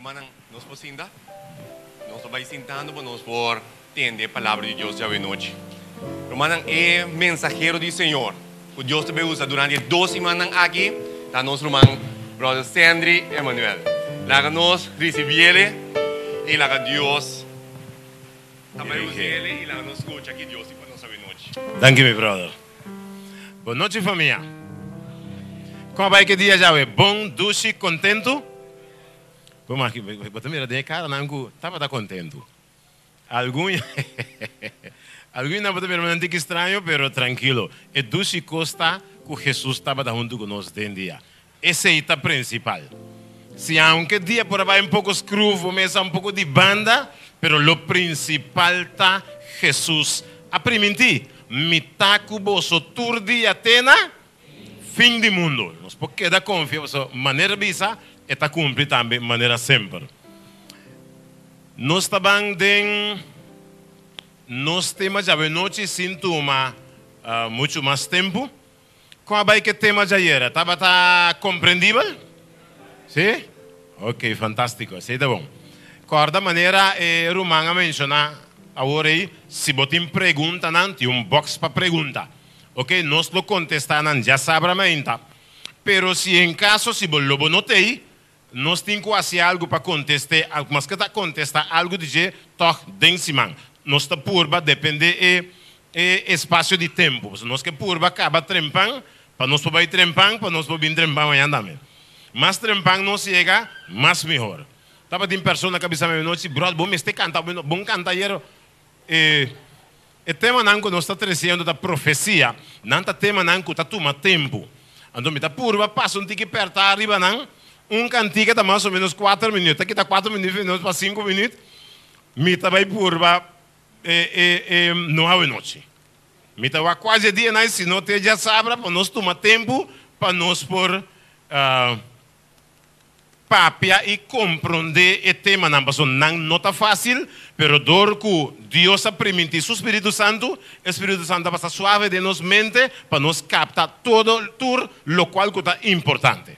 Rumannan, nos por sinta? Nos ta bai sintando pa nos por tende e palabra di Dios djawe nochi. Rumannan, e mensahero di Señor ku Dios ta bai usa durante e dos simannan aki ta nos ruman Brother Sendry Emanuel. Laga nos risibiele i laga Dios ta bai usele i laga nos skucha ki Dios tin pa nos awe nochi. Danki mi brother. Bon nochi famia. Kon a bai ke dia djawe? Bon, dushi, kontentu? Bo maki, bo ta mira den e karanan ku tabata kontentu. Algun algun nan bo ta mira nan tiki straño, pero trankilo. E dushi kos ta ku Hesus tabata huntu ku nos den dia. Esei ta prinsipal. Si aunke dia por a bai un poko skruf, bo mesa un poko di banda, pero lo prinsipal ta Hesus a primintí, Mi ta ku boso tur dia te na fin di mundu. Nos por keda konfia pasobra manera bisa e ta kumpli tambe manera semper. Nos ta ban den nos tema djawe nochi sin tuma muchu mas tempu. Kon a bai ku e tema djayera? Tabata komprendibel? Sí? Ok, fantástiko. Esei ta bon. Kòrda manera e ruman a menshoná awor ei, si bo tin preguntanan, tin un bòks pa pregunta. Ok, nos lo kontestá nan djasabra mainta. Pero si en kaso si bo lo bo no t'ei, nos tin ku hasi algu pa kontest'é, maske ta kontestá algu di dje tòg den siman. Nos ta purba dependé e e espasio di tempu. Pasobra nos ke purba kaba trempan pa nos por bai trempan, pa nos por bin trempan mañana tambe. Mas trempan nos yega, mas mihor. Tabatin persona ku a bisa mi anochi, Bròder, bo mester kanta, bon kanta ayero. E e temanan ku nos ta tresiendo ta profesia, nan ta temanan ku ta tuma tempu. Anto mi ta purba pasa un tiki pèrtá riba nan. Un kantika ta mas o ménos kuater minüt, ta kita kuater minüt pa nos pa sinku minüt. Mi ta bai purba e e e no awenochi. Mi ta wak kuasi e dianan si no te djasabra pa nos tuma tempu pa nos por papia i komprondé e temanan, pasobra nan no ta fásil, pero dor ku Dios a primintí su spiritu santu, e spiritu santu ta pasa suave den nos mente pa nos kapta todo tur lokual ku ta importante.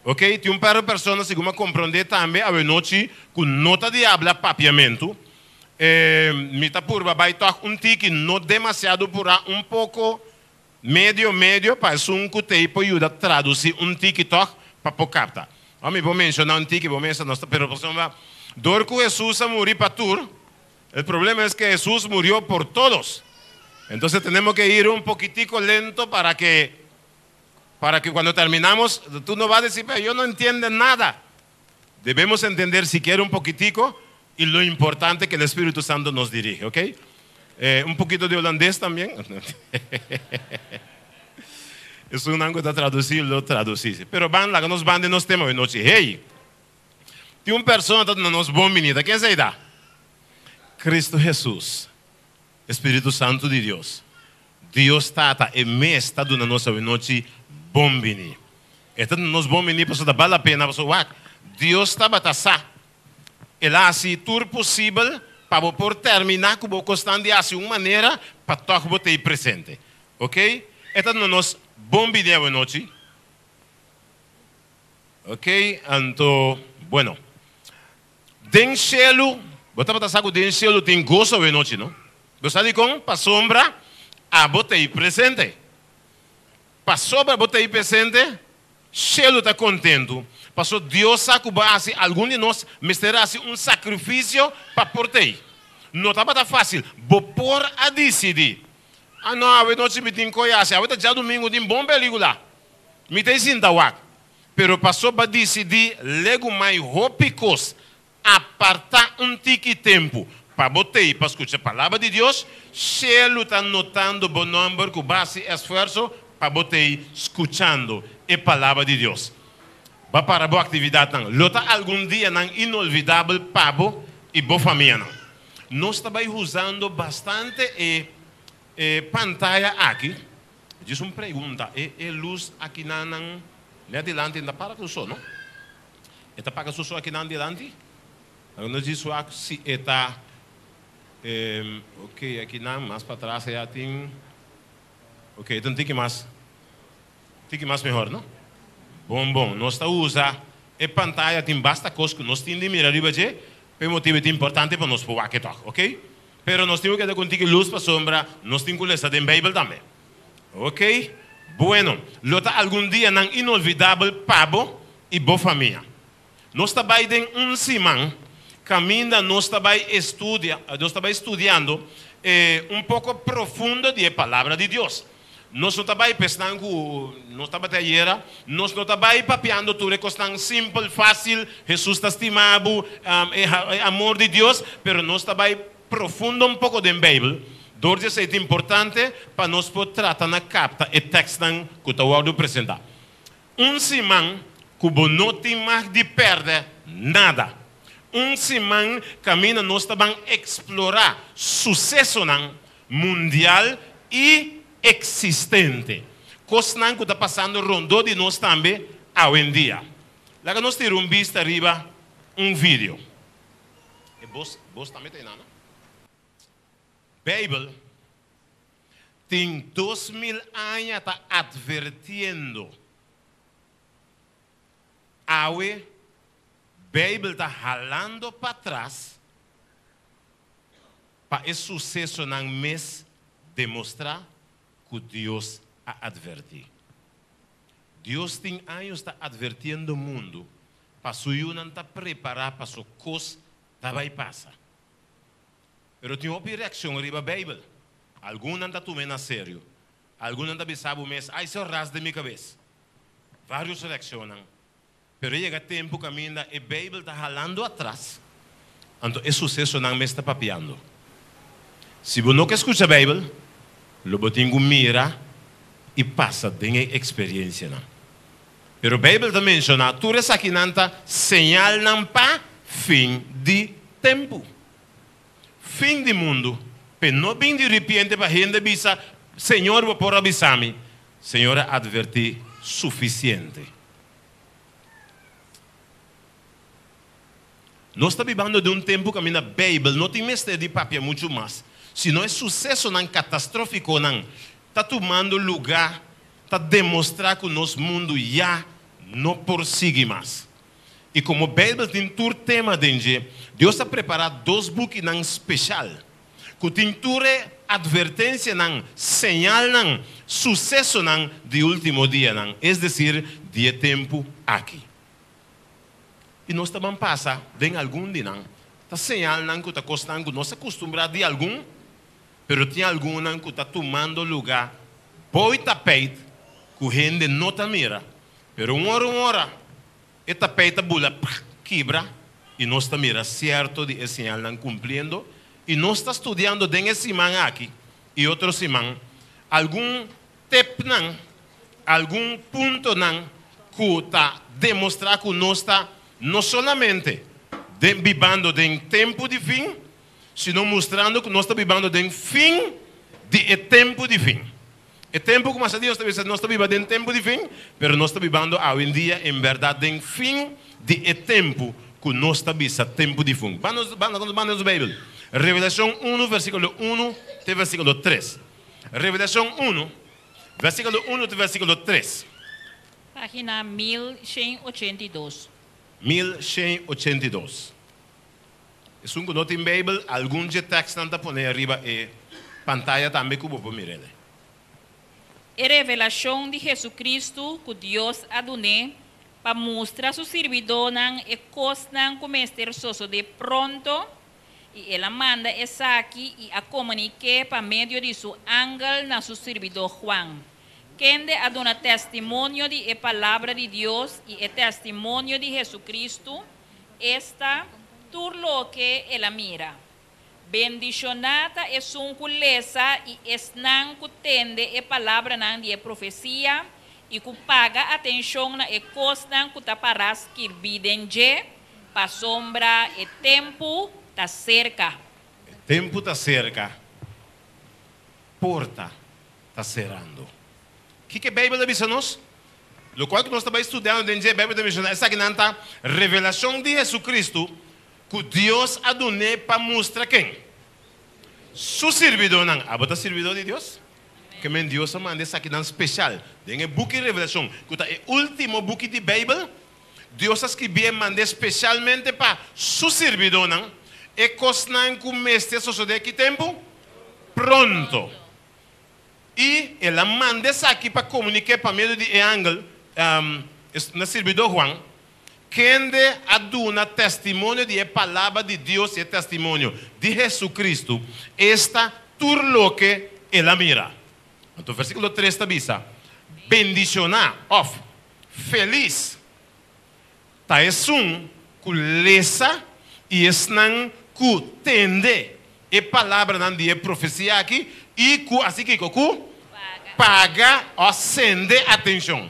Ok, tin un par di persona segun mi a komprondé tambe awenochi ku no ta di habla papiamentu. E mi ta purba bai tòg un tiki, no demasiado purá, un poko Medio medio pa esun ku t'ei por yuda tradusí un tiki tòg pa por kapta. Ora mi por menshoná un tiki, bo mester nos ta pero pasobra dor ku Hesus a muri pa tur, el problema es que Hesus murió por todos. Entonces tenemos que ir un poquitico lento para que para que cuando terminamos tú no vas a decir pero yo no entiende nada. Debemos entender sikiera un poquitico y lo importante que el Espíritu Santo nos dirige, ok? Eh, un poquito de holandés también. Esunnan ku ta traducí lo traducí. Pero ban, laga nos ban den nos tema hoy nochi. Hey! Tin un persona ta duna nos bon binida. Ken esei ta? Cristo Jesús, Espíritu Santo di Dios. Dios Tata, e mes ta duna nos awe nochi bon bini. E ta duna nos bon bini pasobra ta bal la pena, pasobra wak, Dios tabata sa. El a hasi tur posibel pa bo por terminá ku bo kosnan di hasi un manera pa tòg bo ta ei presente. Ok? E ta duna nos bon bini awe nochi. Ok, anto, bueno. Den shelu, bo tabata sa ku den shelu tin goso awe nochi, no? Bo sa dikon? Pasobra abo ta ei presente. Pasobra bo ta ei presente, shelu ta kontentu. Pasobra Dios sa ku bo a hasi, algun di nos mester hasi un sakrifisio pa por ta ei. No tabata fásil. Bo por a disidí, Ah no, awe nochi mi tin koe hasi, awe ta djadumingu, tin bon pelíkula. Mi ta ei sinta wak. Pero pasobra disidí legumai hopi kos, apartá un tiki tempu pa bo tei pa skucha Palabra di Dios, shelu ta notando bo nòmber ku base esfuerso pa bo tei skuchando e Palabra di Dios. Ba para bo aktividatnan. Lo ta algun dianan inolvidabel pa bo i bo famianan. Nos ta bai usando bastante e e pantaya aki. Djis un pregunta, e e lus akinan nan ne dilanti no ta para ku so, no? E ta paga su so akinan dilanti? Laga nos djis wak si e ta ok akinan mas patras aya tin ok e ta un tiki mas tiki mas mehor no? Bon bon nos ta usa. E pantaya tin basta kos ku nos tin di mira riba dje, p'e motibu e ta importante pa nos por wak e tòg, ok? Pero nos tin ku keda ku un tiki lus pasobra nos tin ku lesa den Beibel tambe. Ok? Bueno, lo ta algun dianan inolvidabel pa bo i bo famia. Nos ta bai den un siman kaminda nos ta bai estudia, nos ta bai studiando un poko profundo di e Palabra di Dios. Nos no ta bai pa esnan ku no tabata ayera, nos no ta bai papiando tur e kosnan simpel, fásil, Hesus ta stima bo, e amor di Dios, pero nos ta bai profundo un poko den Beibel. Dor di esei ta importante pa nos por trata na kapta e tèkstnan ku ta wòrdu presentá. Un siman ku bo no tin mag di pèrdè nada. Un siman kaminda nos ta ban eksplorá susesonan mundial i eksistente. Kosnan ku ta pasando rondó di nos tambe awendia. Laga nos tira un bista riba un video. E bos bos tambe ta einan, no? Beibel tin 2000 aña ta atvertiendo. Awe Beibel ta halando patras pa e susesonan mes demostrá ku Dios a atvertí. Dios tin años ta atvertiendo mundu pa su yunan ta prepará paso kos ta bai pasa. Pero tin hopi reakshon riba Beibel. Algunnan ta tum'é na serio. Algunnan ta bisa bo mes, Ai, se ras den mi kabes. Vários reakshonnan. Pero yega tempu kaminda e Beibel ta halando atras, anto e susesonan mes ta papiando. Si bo no ke skucha Beibel, lo bo tin ku mira i pasa den e eksperensianan. Pero Beibel ta menshoná tur esakinan ta señalnan pa fin di tempu. Fin di mundu, p'e no bin di ripiente pa hende bisa, Señor, bo por a bisa mi. Señor a atvertí sufisiente. Nos ta bibando den un tempu kaminda Beibel no tin mester di papia muchu mas, sino e susesonan katastrófikonan ta tumando lugá ta demostrá ku nos mundu ya no por sigui mas. I komo Beibel tin tur tema den dje, Dios a prepará dos bukinan speshal ku tin tur e atvertensianan, señalnan, susesonan di último dianan, es desir, di e tempu aki. I nos ta ban pasa den algun di nan. Ta señalnan ku ta kosnan ku nos a kustumbrá di algun, pero tin algunnan ku ta tumando lugá bou e tapeit ku hende no ta mira. Pero un ora un ora e tapeit ta bula kibra i nos ta mira sierto di e señalnan kumpliendo. I nos ta studiando den e siman aki i otro siman algun tepnan, algun puntonan ku ta demostrá ku nos ta no solamente den bibando den tempu di fin, sino mustrando ku nos ta bibando den fin di e tempu di fin. E tempu ku masha Dios ta bisa nos ta biba den tempu di fin, pero nos ta bibando awendia en bèrdat den fin di e tempu ku nos ta bisa tempu di fin. Ban nos ban ban nos Beibel. Revelashon unu versíkulo unu te versíkulo tres. Revelashon unu, versíkulo unu te versíkulo tres. Página 1182. 1182. Esun ku no tin Beibel, algun dje tèkstnan ta pone riba e pantaya tambe ku bo por mir'el. E revelashon di Hesukristu ku Dios a dun'é pa mustra su sirbidónan e kosnan ku mester sosodé pronto, i el a manda esaki i a komunik'é pa medio di su angel na su sirbidó Juan, kende a duna testimonio di e palabra di Dios i e testimonio di Hesukristu, esta, tur loke el a mira. Bendishoná ta esun ku lesa i esnan ku tende e palabranan di e profesia i ku paga atenshon na e kosnan ku ta pará skirbí den dje, pasobra e tempu ta serka. E tempu ta serka, porta ta serando. Kiko e Beibel ta bisa nos? Lokual ku nos ta bai studiando den dje, Beibel ta menshoná esakinan ta revelashon di Hesukristu ku Dios a dun'é pa mustra ken? Su sirbidónan. Abo ta sirbidó di Dios? Ke men Dios a manda esakinan speshal den e buki Revelashon, ku ta e último buki di Beibel. Dios a skibié mand'é spesialmente pa Su sirbidónan, e kosnan ku mester sosodé ki tempu? Pronto. I el a manda esaki pa komunik'é pa medio di e angel na sirbidó Juan, kende a duna testimonio di e palabra di Dios i e testimonio di Hesukristu, esta, tur loke el a mira. Anto versíkulo tres ta bisa, Bendishoná, òf, felis, ta esun ku lesa i esnan ku tende e palabranan di e profesia aki i ku, hasi kiko? Ku paga òf sende atenshon.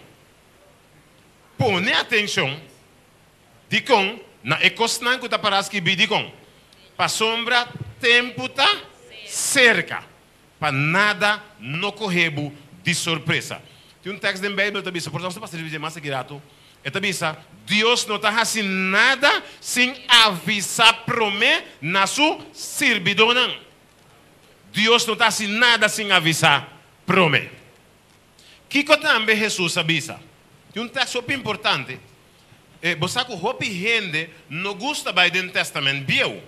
Pone atenshon. Dikon? Na e kosnan ku ta pará skibí. Dikon? Pasobra tempu ta serka. Pa nada no kohe bo di sorpresa. Tin un tèks den Beibel ta bisa, por nos ta pasa riba dje mas aki ratu, e ta bisa, Dios no ta hasi nada sin avisá promé na su sirbidónan. Dios no ta hasi nada sin avisá promé. Kiko tambe Hesus a bisa? Tin un tèks hopi importante. Bo sa ku hopi hende no gusta bai den Tèstamènt Bieu.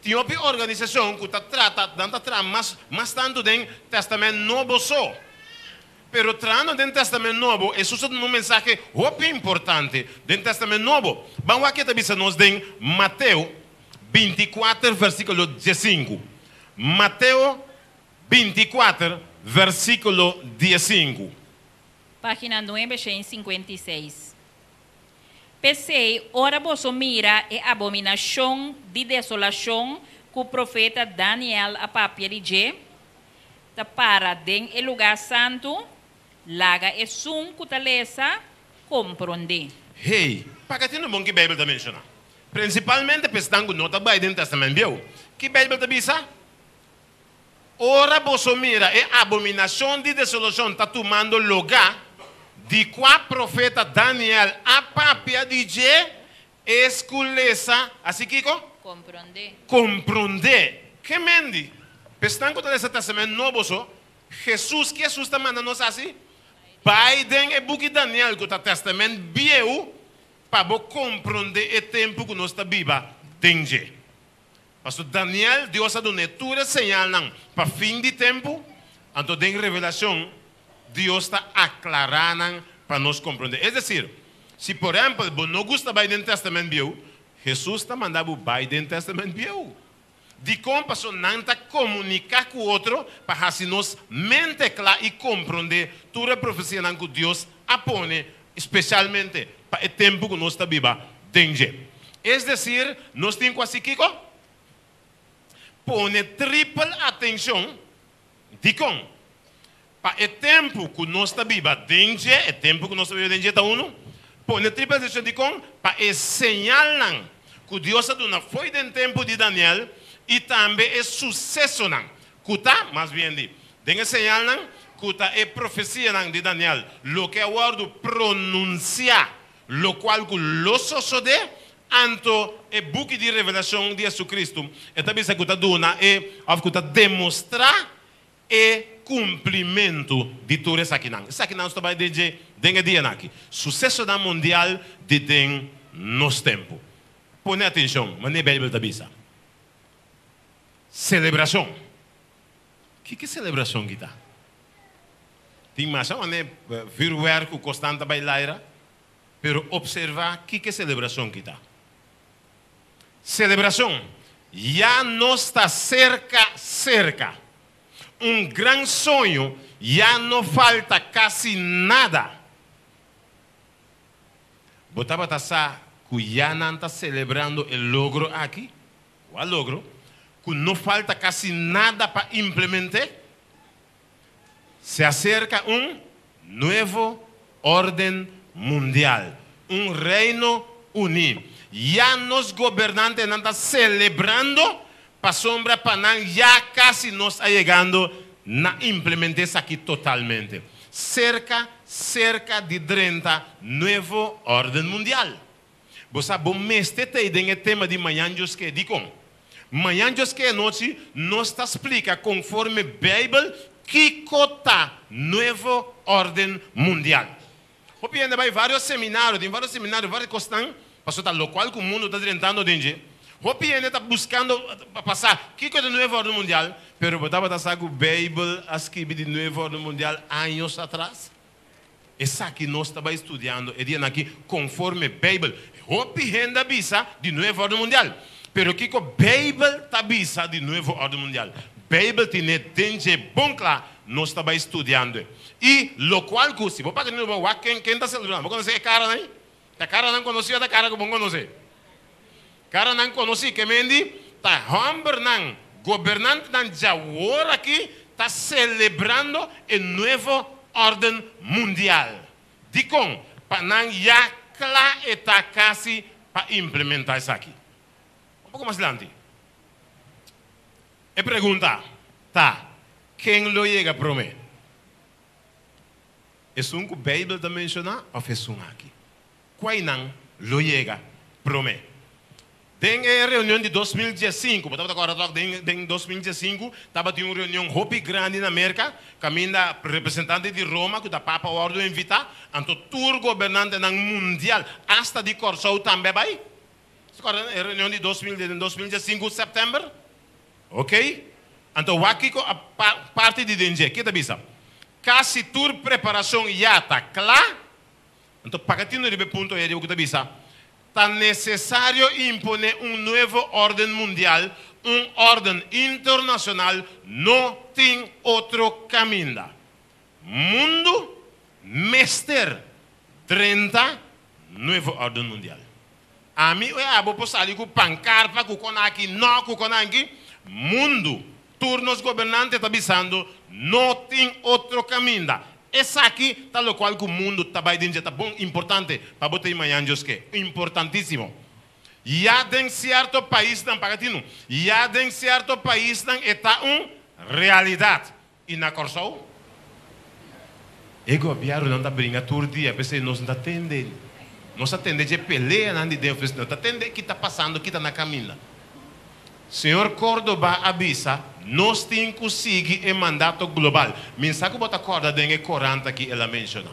Tin hopi organisashon ku ta trata, nan ta traha mas mas tantu den Tèstamènt Nobo so. Pero trahando den Tèstamènt Nobo, Hesus a duna un mensahe hopi importante den Tèstamènt Nobo. Ban wak ke ta bisa nos den Mateo 24 versíkulo 15. Mateo 24 versíkulo 15. Página 956. P'esei, ora boso mira e abominashon di desolashon ku profeta Daniel a papia di dje, ta para den e lugá santu, laga esun ku ta lesa komprondé. Hey, pa ke tin un bon ki Beibel ta menshoná? Prinsipalmente pa esnan ku no ta bai den Tèstamènt Bieu. Ki Beibel ta bisa? Ora boso mira e abominashon di desolashon ta tumando lugá, di kua profeta Daniel a papia di dje, es ku lesa, hasi kiko? Komprondé. Komprondé. Ke men di? Pa esnan ku ta lesa Tèstamènt Nobo so, Hesus, ki Hesus ta manda nos hasi? Bai den e buki Daniel ku ta Tèstamènt Bieu pa bo komprondé e tempu ku nos ta biba den dje. Pasobra Daniel, Dios a dun'é tur e señalnan pa fin di tempu, anto den Revelashon Dios ta aklará nan pa nos komprondé. Es desir, si por ehèmpel bo no gusta bai den Tèstamènt Bieu, Hesus ta manda bo bai den Tèstamènt Bieu. Dikon? Pasobra nan ta komuniká ku otro pa hasi nos mente kla i komprondé tur e profesianan ku Dios a pone spesialmente pa e tempu ku nos ta biba den dje. Es desir, nos tin ku hasi kiko? Pone tripel atenshon. Dikon? Pa e tempu ku nos ta biba den dje, e tempu ku nos ta biba den dje ta unu. Pone tripel atenshon dikon? Pa e señalnan ku Dios a duna fo'i den tempu di Daniel i tambe e susesonan ku ta, mas bien di, den e señalnan ku ta e profesianan di Daniel, loke a wòrdu pronunsiá, lokual ku lo sosodé, anto e buki di Revelashon di Jesucristo e ta bisa ku ta duna e, òf ku ta demostrá e kumplimentu di tur esakinan. Esakinan nos ta bai den dje den e dianan aki, susesonan mundial di den nos tempu. Pone atenshon manera e Beibel ta bisa. Selebrashon. Kiko e selebrashon ki ta? Tin masha manera vürwèrk ku kosnan ta bai laira, pero opservá kiko e selebrashon ki ta. Selebrashon, ya nos ta serka serka. Un gran soño, ya no falta kasi nada. Bo tabata sa ku ya nan ta selebrando e logro aki? Kua logro? Ku no falta kasi nada pa implement'é? Se aserka un nuevo órden mundial, un reino uní. Ya nos gobernantenan ta selebrando pasobra pa nan ya kasi nos a yegando na implement'é esaki totalmente. Serka, serka di drenta nuevo órden mundial. Bo sa bo mester ta ei den e tema di mañan Dios ke. Dikon? Mañan Dios ke anochi nos ta splika konforme Beibel kiko ta Nuevo Órden Mundial. Hopi hende a bai varios seminario, den varios seminario, varios kosnan, pasobra ta lokual ku mundu ta drentando den dje. Hopi hende ta buskando pa sa kiko ta e Nuevo Orden Mundial, pero bo tabata sa ku Beibel a skibi di Nuevo Orden Mundial años atras? Esaki nos ta bai studiando e dianan aki konforme Beibel. Hopi hende a bisa di Nuevo Orden Mundial, pero kiko Beibel ta bisa di Nuevo Orden Mundial? Beibel tine den dje bon kla, nos ta bai studiando e. I lokual ku si bo paga di nobo wak ken ken ta selebrando, bo konosé e karanan ei? Ta karanan konosí o ta kara ku bo konosé? Karanan konosí ke mendi ta hòmbernan, gobernantenan djawor aki ta selebrando e nuevo órden mundial. Dikon? Pa nan ya kla e ta kasi pa implementá esaki. Un poko mas dilanti. E pregunta ta, ken lo yega promé? Esun ku Beibel ta menshoná òf esun aki? Kuainan lo yega promé? Den e reunion di 2015, bo tabata kòrda tòg den 2015 tabatin un reunion hopi grandi na Merka kaminda representante di Roma ku ta Papa wòrdu invitá, anto tur gobernantenan mundial asta di Kòrsou tambe a bai. Bo ta kòrda e reunion di dos mil den 2015 sèptèmber? Ok, anto wak kiko a parti di den dje, ke ta bisa? Kasi tur preparashon ya ta kla. Anto paga tino riba e punto ei riba ku ta bisa, Ta nesesario imponé un nuevo órden mundial, un órden internashonal, no tin otro kaminda. Mundu mester drenta nuevo órden mundial. Ami o abo por sali ku pankarta ku kon aki no, ku kon anki. Mundu, tur nos gobernante ta bisando no tin otro kaminda. Esaki ta lokual ku mundu ta bai den dje ta bon importante pa bo ta imañan Dios ke. Importantísimo. Ya den sierto paisnan, paga tinu, ya den sierto paisnan e ta un realidat. I na Kòrsou? E gobièrnunan ta bringa tur dia, p'esei nos no ta tende. Nos ta tende dje peleanan di den ofisina, no ta tende ki ta pasando, ki ta na kaminda. Señor Cordoba a bisa, Nos tin ku sigui e mandato global. Mi sa ku bo ta kòrda den e korant aki el a menshoná.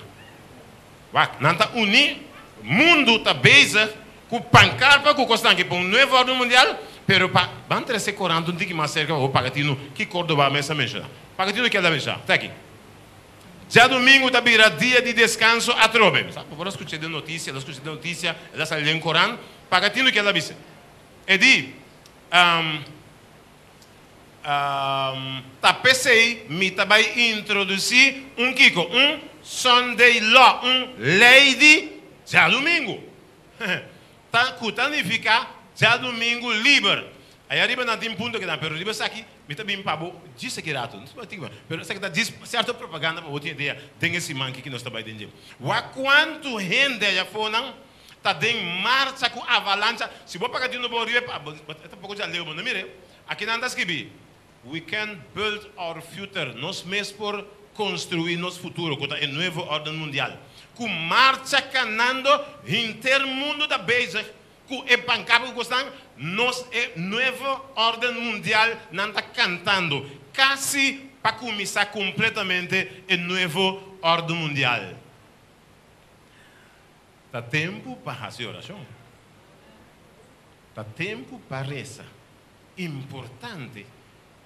Wak, nan ta uní, mundu ta bezig ku pankarpa ku kosnan ki pa un nuevo orden mundial, pero pa ban trese korant un tiki mas serka pa bo paga tinu ki Cordoba mes a menshoná. Paga tinu ki el a menshoná. Ta aki. Djadumingu ta bira dia di deskanso atrobe. Mi sa bo por a skucha den notisia, el a skucha den notisia, el a sali den korant. Paga tinu ki el a bisa. E di, Ta p'esei mi ta bai introdusí un kiko? Un Sunday law, un lei di djadumingu. Ta ku ta nifiká djadumingu liber. Aya riba nan tin punto kinan, pero riba esaki mi ta bin pa bo djis aki rato. Pero esaki ta djis sierto propaganda pa bo tin idea den e siman kiko nos ta bai den dje. Wak kuantu hende aya afonan ta den marcha ku avalancha. Si bo paga di un bo riba e pa, e ta poko dja leu, bo no mira e. Aki nan ta skibi, We can build our future, nos mes por construi nos futuro, ku ta e nuevo orden mundial. Ku marcha kanando, henter mundu ta bezig ku e pankarta ku kosnan, nos e nuevo orden mundial nan ta kantando, kasi pa kuminsá kompletamente e nuevo orden mundial. Ta tempu pa hasi orashon. Ta tempu pa resa. Importante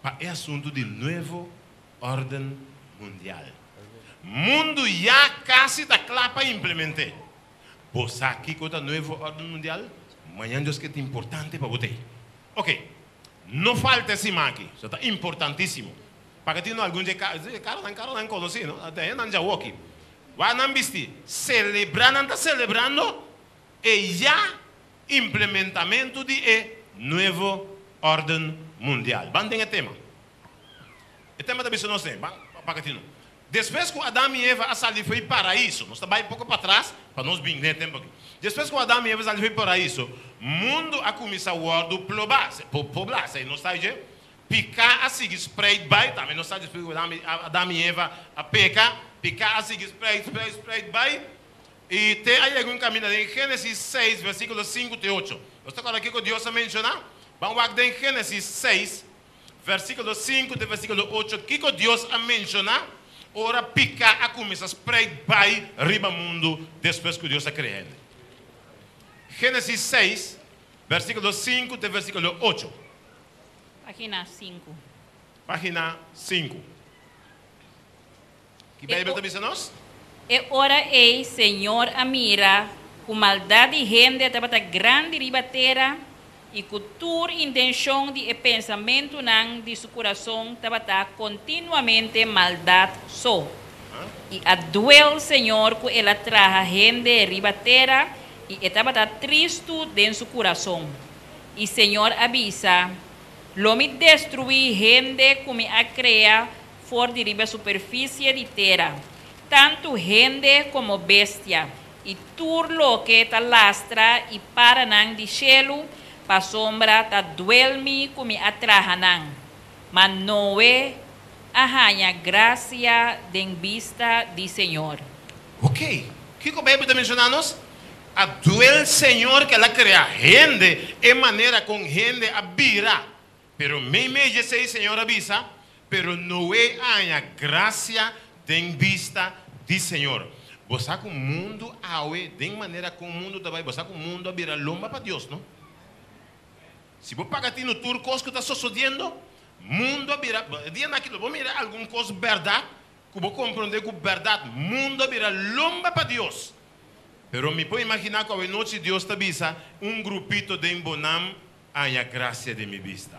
pa e asuntu di nuevo órden mundial. Mundu ya kasi ta kla pa implement'é. Bo sa kiko ta nuevo órden mundial? Mañan Dios ke ta importante pa bo t'ei. Oke, no falta e siman aki. Esei ta importantísimo. Pakico tin algun dje karanan karanan konosí, no? Ta hendenan djawoki. Wak nan bisti, celebra nan ta celebrando e ya implementamento di e nuevo orden mundial. Ban den e tema. E tema ta bisa nos den, ban pa katino. Despues ku Adam i Eva a sali fo'i Paraiso, nos ta bai poko patras pa nos bin den e tempo aki. Despues ku Adam i Eva sali fo'i Paraiso, mundu a kuminsá wòrdu plobá, poblá, esei nos sa dje. Piká a sigui spreid bai, tambe nos sa despues ku Adam i Eva a peka, piká a sigui spreid, spreid, spreid bai, i te a yega un kaminda den Génesis seis, versíkulo sinku te ocho. Nos ta kòrda kiko Dios a menshoná? Ban wak den Génesis seis, versíkulo sinku te versíkulo ocho, kiko Dios a menshoná? Ora piká a kuminsá spreid bai riba mundu despues ku Dios a krea hende. Génesis seis, versíkulo sinku te versíkulo ocho. Página sinku. Página sinku. Ki Beibel ta bisa nos? E ora ei Señor a mira ku maldat di hende tabata grandi riba tera i ku tur intenshon di e pensamentunan di su kurason tabata kontinuamente maldat so. I a duel Señor ku el a traha hende riba tera i e tabata tristu den su kurason. I Señor a bisa, Lo mi destruí hende ku mi a krea for di riba superfisie di tera, tantu hende komo bestia, i tur loke ta lastra i paranan di shelu, pasobra ta duel mi ku mi a traha nan. Ma Noe a haña grasia den bista di Señor. Oké, kiko Beibel ta menshoná nos? A duel Señor ku el a krea hende, e manera kon hende a bira. Pero meimei dje esei Señor a bisa, Pero Noe a haña grasia den bista di Señor. Bo sa ku mundu awe, den manera kon mundu ta bai, bo sa ku mundu a bira lomba pa Dios, no? Si bo paga tinu tur kos ku ta sosodiendo, mundu a bira, e dianan aki lo bo mira algun kos bèrdat, ku bo komprondé ku bèrdat mundu a bira lomba pa Dios. Pero mi por imaginá ku awe nochi Dios ta bisa un grupito den bo nam, Haña gracia den mi bista.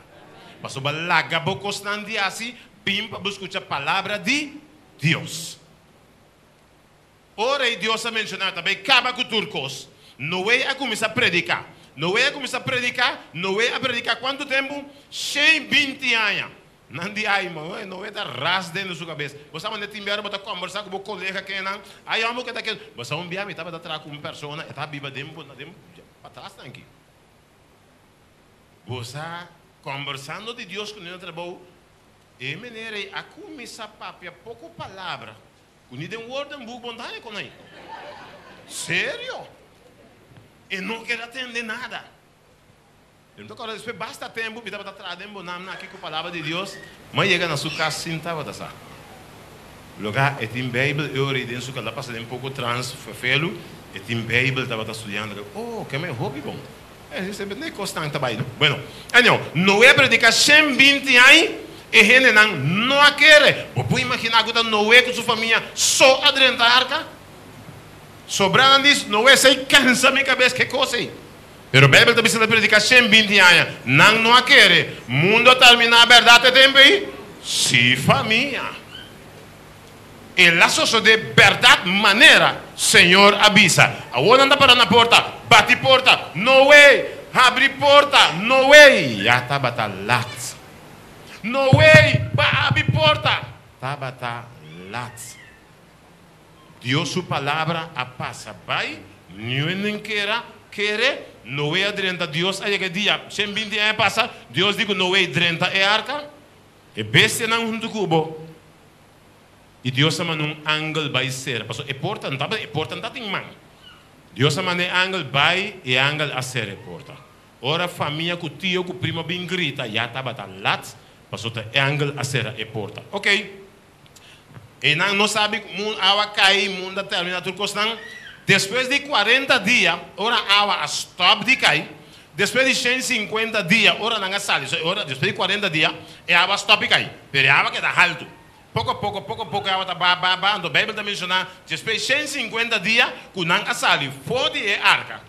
Pasobra laga bo kosnan di hasi bin pa bo skucha palabra di Dios. Ora ei Dios a menshoná ta bai kaba ku tur kos, Noe a kuminsá prediká. Noe a kuminsá prediká, Noe a prediká kuantu tempu? Shen binti aña. Nan di, Ai, Noe, Noe ta ras den su kabes. Bo sa manera tin biaha bo ta kòmbersá ku bo kolega kennan, Ai, hòmber ku e ta ke. Bo sa un biaha mi tabata traha ku un persona, e ta biba den den patras nan aki. Bo sa, kombersando di Dios ku ni na trabou, e meneer ei a kuminsá papia poko palabra ku ni den woordenboek bo no ta haña kon ei. Serio! E no ker a tende nada. Mi ta kòrda despues basta tempu mi tabata traha den bo namnan aki ku palabra di Dios, mi a yega na su kas sin tabata sa. Loga e tin Bijbel e ora ei den su kal ta pasa den poko trans ferfelu, e tin Bijbel tabata studiando. Oh, keme hopi bon. E semper ne kosnan ta bai no. Bueno, anyhow, Noe a prediká 120 aña, e hendenan no a kere. Bo por imaginá ku ta Noe ku su famia so a drenta arka? Sobranan dis, Noe esei kansa mi kabes, ke kos ei? Pero Bijbel ta bisa el a prediká 120 aña, nan no a kere. Mundu a terminá bèrdat e tempu ei? Sí, famia. El a sosodé bèrdat manera Señor a bisa. Awor nan ta para na porta, bati porta, Noe, habri porta, Noe! Ya tabata lat. Noe, ba habri porta! Tabata lat. Dios su palabra a pasa bai, niun nen kera kere. Noe a drenta, Dios a yega e dia, 120 aña pasa, Dios di ku Noe drenta e arka. E bestianan huntu ku bo. I Dios a manda un angel bai sera, pasobra e porta no tabata, e porta no tabatin man. Dios a manda e angel bai, e angel a sera e porta. Ora famia ku tio ku primo a bin grita, ya tabata lat, pasobra ta e angel a sera e porta. Ok. Einan no sabi ku mun awa kai, mundu a termina tur kosnan. Despues di kuarenta dia, ora awa a stòp di kai, despues di 150 dia, ora nan a sali, so ora despues di kuarenta dia, e awa a stòp di kai, pero e awa keda haltu. Poko a poko, poko a poko e awa ta baha, baha, baha. Anto Beibel ta menshoná despues di 150 dia ku nan a sali for di e arka.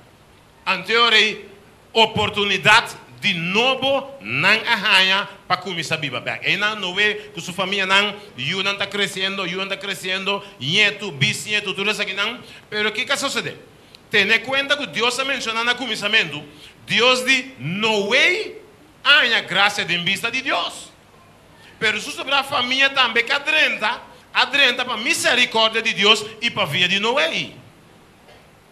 Anto ei oportunidat di nobo nan a haña pa kuminsá biba bèk. Einan Noé ku su famianan, yunan ta kresiendo, yunan ta kresiendo, ñetu, bisñetu, tur esakinan. Pero kiko a sosodé? Tene kuenta ku Dios a menshoná na kuminsamentu, Dios di Noé a haña grasia den bista di Dios. Pero su sobrá famia tambe ku a drenta, a drenta pa miserikòrdia di Dios i pa via di Noé.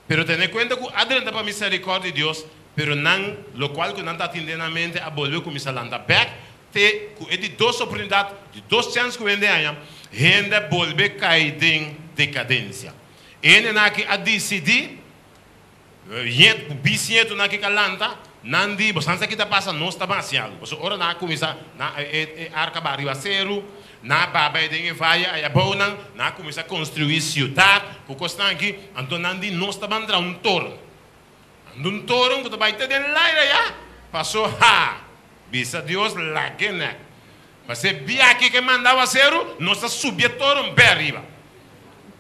Pero tene kuenta ku a drenta pa miserikòrdia di Dios, pero nan, lokual ku nan ta tin den nan mente a bolbe kuminsá lanta bèk, te ku e di dos oportunidat, di dos chèns ku hende haña, hende a bolbe kai den dekadensia. E hendenan aki a disidí, ñetu ku bisñetunan aki ka lanta, nan di, Bosan sa ki ta pasa? Nos ta ban hasi algu. Pasobra ora nan a kuminsá, nan e arka ba riba seru. Nan a baba den e vaye aya abou nan, nan a kuminsá konstruí siudat ku kosnan aki, anto nan di, Nos ta ban traha un toren. Anto un toren ku ta bai te den laira ya, pasó ha! Bisa Dios, Lag'é nèk. Pasé biaha ku e manda awaseru, nos ta subi e toren bè ariba.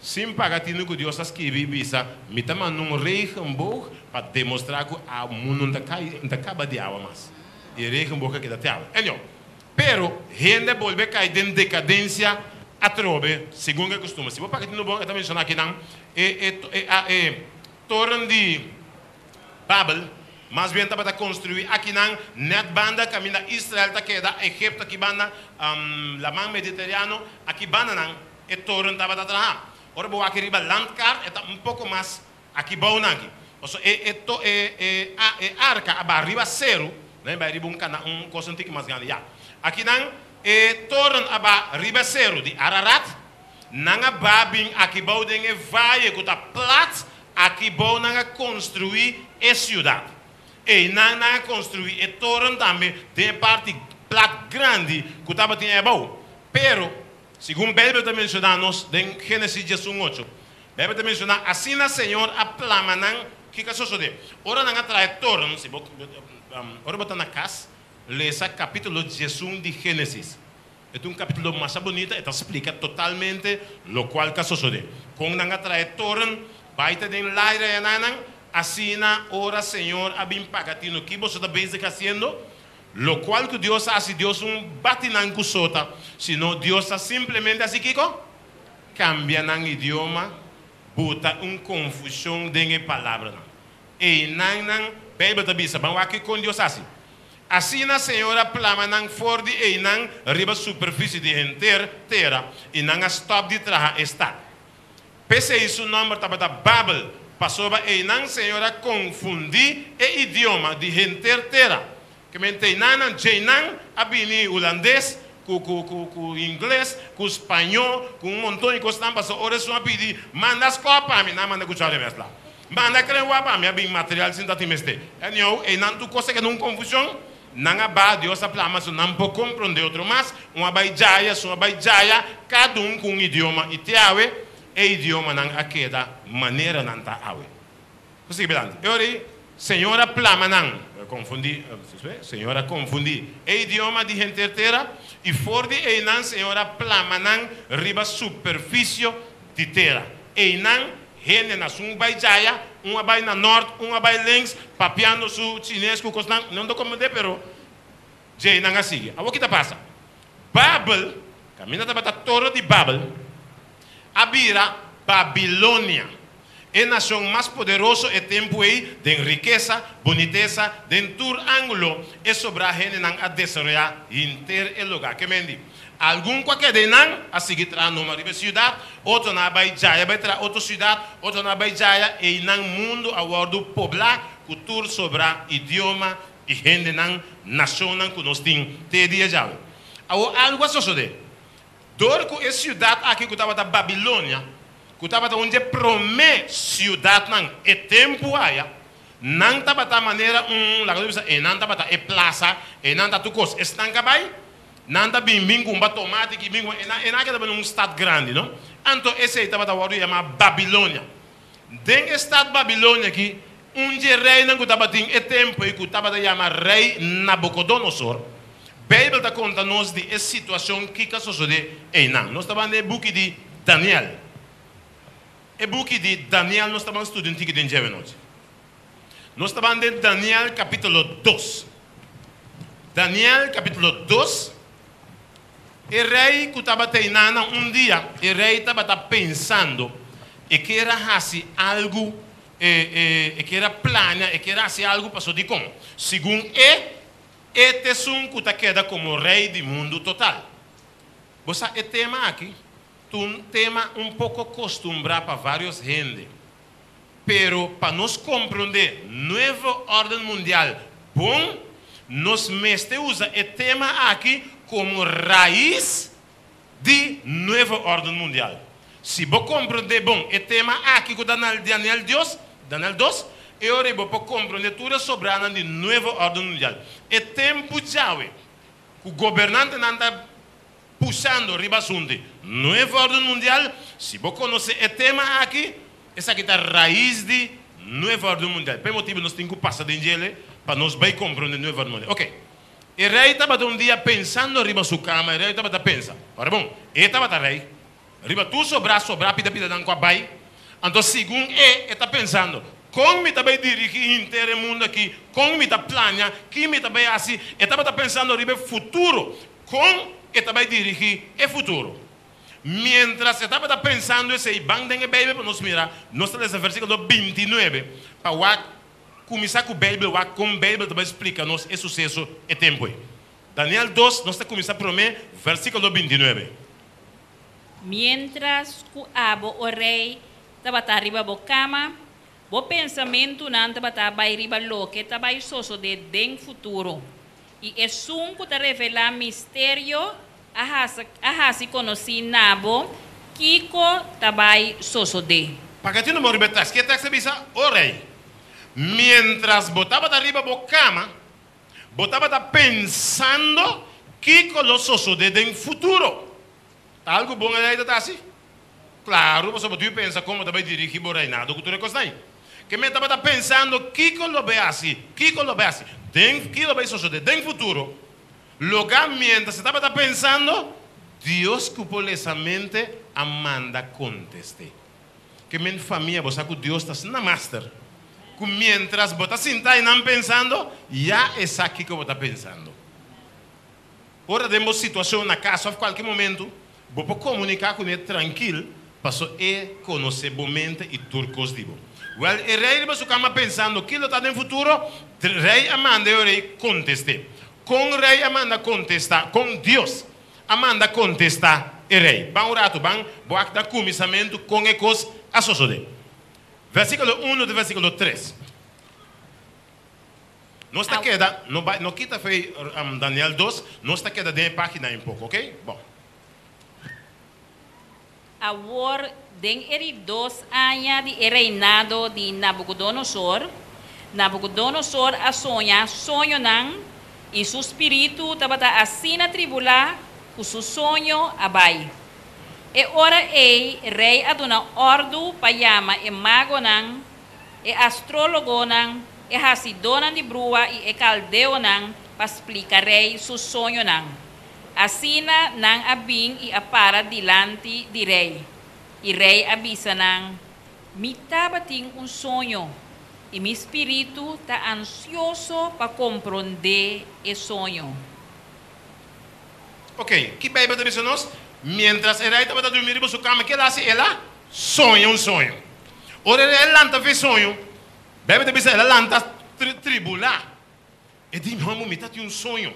Sin paga tinu ku Dios a skibi i bisa, Mi ta manda un regenboog pa demostrá ku awa mundu no ta kai, no ta kaba di awa mas. I e regenboog a keda te awe. Anyhow, pero hende a bolbe kai den dekadensia atrobe, segun e kustumber. Si bo paga tinu bon, e ta menshoná akinan e e e a e toren di Babel, mas bien tabata konstruí akinan nèt banda kaminda Israel ta keda, Egipto aki banda, Laman Mediterano aki bandanan. E toren tabata traha. Ora bo wak riba landkaart e ta un poko mas aki bou nan aki. Pasobra e e to e e a e arka a baha riba seru, nan e bai riba un kana un kos un tiki mas grandi ya. Aki nan e toren a baha riba seru di Ararat, nan a baha bin aki bou den e vaye ku ta plat, aki bou nan a konstruí e siudat. Einan nan a konstruí e toren tambe den e parti plat grandi ku tabatin ei abou. Pero Segun Beibel ta menshoná nos den Génesis 11 ocho, Beibel ta menshoná, Asina Señor a plama nan. Kiko a sosodé? Ora nan a traha e toren, si bo, ora bo ta na kas, lesa kapítulo 11 di Génesis. E ta un kapítulo masha bunita, e ta splika totalmente lokual ku a sosodé. Kon nan a traha e toren, bai ta den laira e ananan, asina ora Señor a bin paga tino, ki boso ta bezig hasiendo? Lokual ku Dios a hasi, Dios un bati nan ku sota, sino Dios a simplemente hasi kiko? Kambia nan idioma, buta un konfushon den e palabranan. Einan nan, Beibel ta bisa, ban wak kikon Dios hasi. Asina Señor a plama nan for di einan riba superfisie di henter tera, i nan a stòp di traha e stat. P'esei su nòmber tabata Babel, pasobra einan Señor a konfundí e idioma di henter tera. Ke mente einannan djeinan a bini hulandes ku ku ku ku ingles, ku spañó, ku un monton di kosnan, pasobra ora esun a pidi, Manda skòp pa mi, nan a manda kuchara di meskla. Manda krenwa pa mi, a bin material sin ta tin mester. Anyhow, einan tur kos a keda un konfushon. Nan a ba, Dios a plama su nan por comprende otro mas, un a bai djaya, su a bai djaya, cada un cu un idioma y te awe e idiomanan a keda manera nan ta awe. Nos sigui bilanti. E ora ei Señor a plama nan, confundi, Señor a confundi e idioma di henter tera y for di einan Señor a plama nan riba superficio di tera. Einan hende na sun bai djaya, un a bai na nort, un a bai links, papiando su chines ku kosnan, nan ta komprendé pero djei nan a sigui. Awor ki ta pasa? Babel, kaminda tabata toro di Babel, a bira Babilonia, e nashon mas poderoso e tempu ei den rikesa, bunitesa, den tur ángulo, e sobrá hendenan a desaroyá hinter e lugá. Ke men di? Algun ku a keda einan a sigui traha numa riba e siudat, otronan a bai djaya bai traha otro siudat, otronan a bai djaya, einan mundu a wòrdu poblá ku tur sobrá idioma i hendenan, nashonnan ku nos tin te e dia djawe. Awor algu a sosodé. Dor ku e siudat aki ku tabata Babilonia, ku tabata un dje promé siudatnan e tempu aya, nan tabata manera un, laga nos bisa, einan tabata e plasa, einan ta tur kos. Esnan ka bai, Nan ta bin bin kumba tomati ki bin kumba e nan e nan a keda bini un stat grandi no. Anto esei tabata wòrdu yamá Babilonia. Den e stat Babilonia aki un dje reinan ku tabatin e tempu ei ku tabata yama rei Nabukodonosor. Beibel ta konta nos di e situashon kiko a sosodé einan. Nos ta ban den e buki di Daniel. E buki di Daniel nos ta ban studia un tiki den dje awenochi. Nos ta ban den Daniel capítulo dos. Daniel capítulo dos, E rey cu tabata eynana un dia, e rey tabata pensando, e kier a haci algo, e, e, e kier a plania, e kier a haci algo paso dicon? Segun e, e t'esun cu ta keda como rey di mundo total. Bo sa e tema aki t'un tema un poco costumbra pa varios hende. Pero pa nos komprondé Nuevo Órden Mundial bon, nos mester usa e tema aki komo rais di Nuevo Órden Mundial. Si bo komprondé bon e tema aki ku ta na Daniel Dios, Daniel dos, e ora ei bo por komprondé tur e sobranan di Nuevo Órden Mundial. E tempu djawe ku gobernantenan ta. pushando riba asuntu Nuevo Orden Mundial. Si bo konosé e tema aki, esaki ta rais di Nuevo Orden Mundial. Pa e motibu nos tin ku pasa den djele pa nos bai komprondé Nuevo Orden Mundial. Oke. E rei tabata un dia pensando riba su kama, e rei tabata pensa, Ora bon, e tabata rei, riba tur sobrá sobrá pida pidanan ku a bai. Anto segun e, e ta pensando, Kon mi ta bai dirigí henter e mundu akí? Kon mi ta plania? Ki mi ta bai hasi? E tabata pensando riba e futuro, kon e ta bai dirigí e futuro. Miéntras e tabata pensando esei, ban den e Beibel pa nos mira, nos ta lesa versíkulo bintinuebe pa wak kuminsá ku Beibel, wak kon Beibel ta bai splika nos e suseso e tempu ei. Daniel dos, nos ta kuminsá promé, versíkulo bintinuebe. Miéntras ku abo, o rei, tabata riba bo kama, bo pensamentunan tabata bai riba loke ta bai sosodé den futuro. I esun ku ta revelá misterio a a hasi konosí na bo kiko ta bai sosodé. Paga tin un bo riba e tèks. Ke tèks ta bisa, O rei, miéntras bo tabata riba bo kama, bo tabata pensando kiko lo sosodé den futuro. Ta algu bon e rei ta ta hasi? Klaru, pasobra bo tin pensa kon bo ta bai dirigí bo reinado ku tur e kosnan ei. Ke men tabata pensando kiko lo bai hasi, kiko lo bai hasi den, ki lo bai sosodé den futuro. Loga miéntras e tabata pensando, Dios ku por lesa mente a manda kontest'é. Ke men famia, bo sa ku Dios ta asina master, ku miéntras bo ta sinta einan pensando, ya e sa kiko bo ta pensando. Ora den bo situashon na kas òf kualke momentu, bo por komuniká kuné trankil paso e konosé bo mente i tur kos di bo. Wèl, e rei riba su kama pensando ki lo ta den futuro, rei a manda e rei kontest'é. Kon rei a manda kontestá? Kon Dios a manda kontestá e rei? Ban un ratu, ban bo ak na kuminsamentu kon e kos a sosodé. Versíkulo unu te versíkulo tres. Nos ta keda, no bai, no kita fe Daniel dos, nos ta keda den e pagina un poko, ok? Bon. Awor, den e di dos aña di e reinado di Nabucodonosor, Nabucodonosor a soña soñonan, i su spiritu tabata asina tribulá ku su soño a bai. E ora ei rei a duna òrdu pa yama e magonan, e astrólogonan, e hasidónan di brua i e kaldeonan pa splika rei su soñonan. Asina nan a bin i a para dilanti di rei. I rei a bisa nan, Mi tabatin un soño, i mi spiritu ta ansioso pa komprondé e soño. Oké, ki Beibel ta bisa nos? Miéntras e rei tabata durmi riba su kama, ke el a hasi? El a soña un soño. Ora el a lanta for e soño, Beibel ta bisa el a lanta tribulá. E di, Mi hòmber, mi ta tin un soño.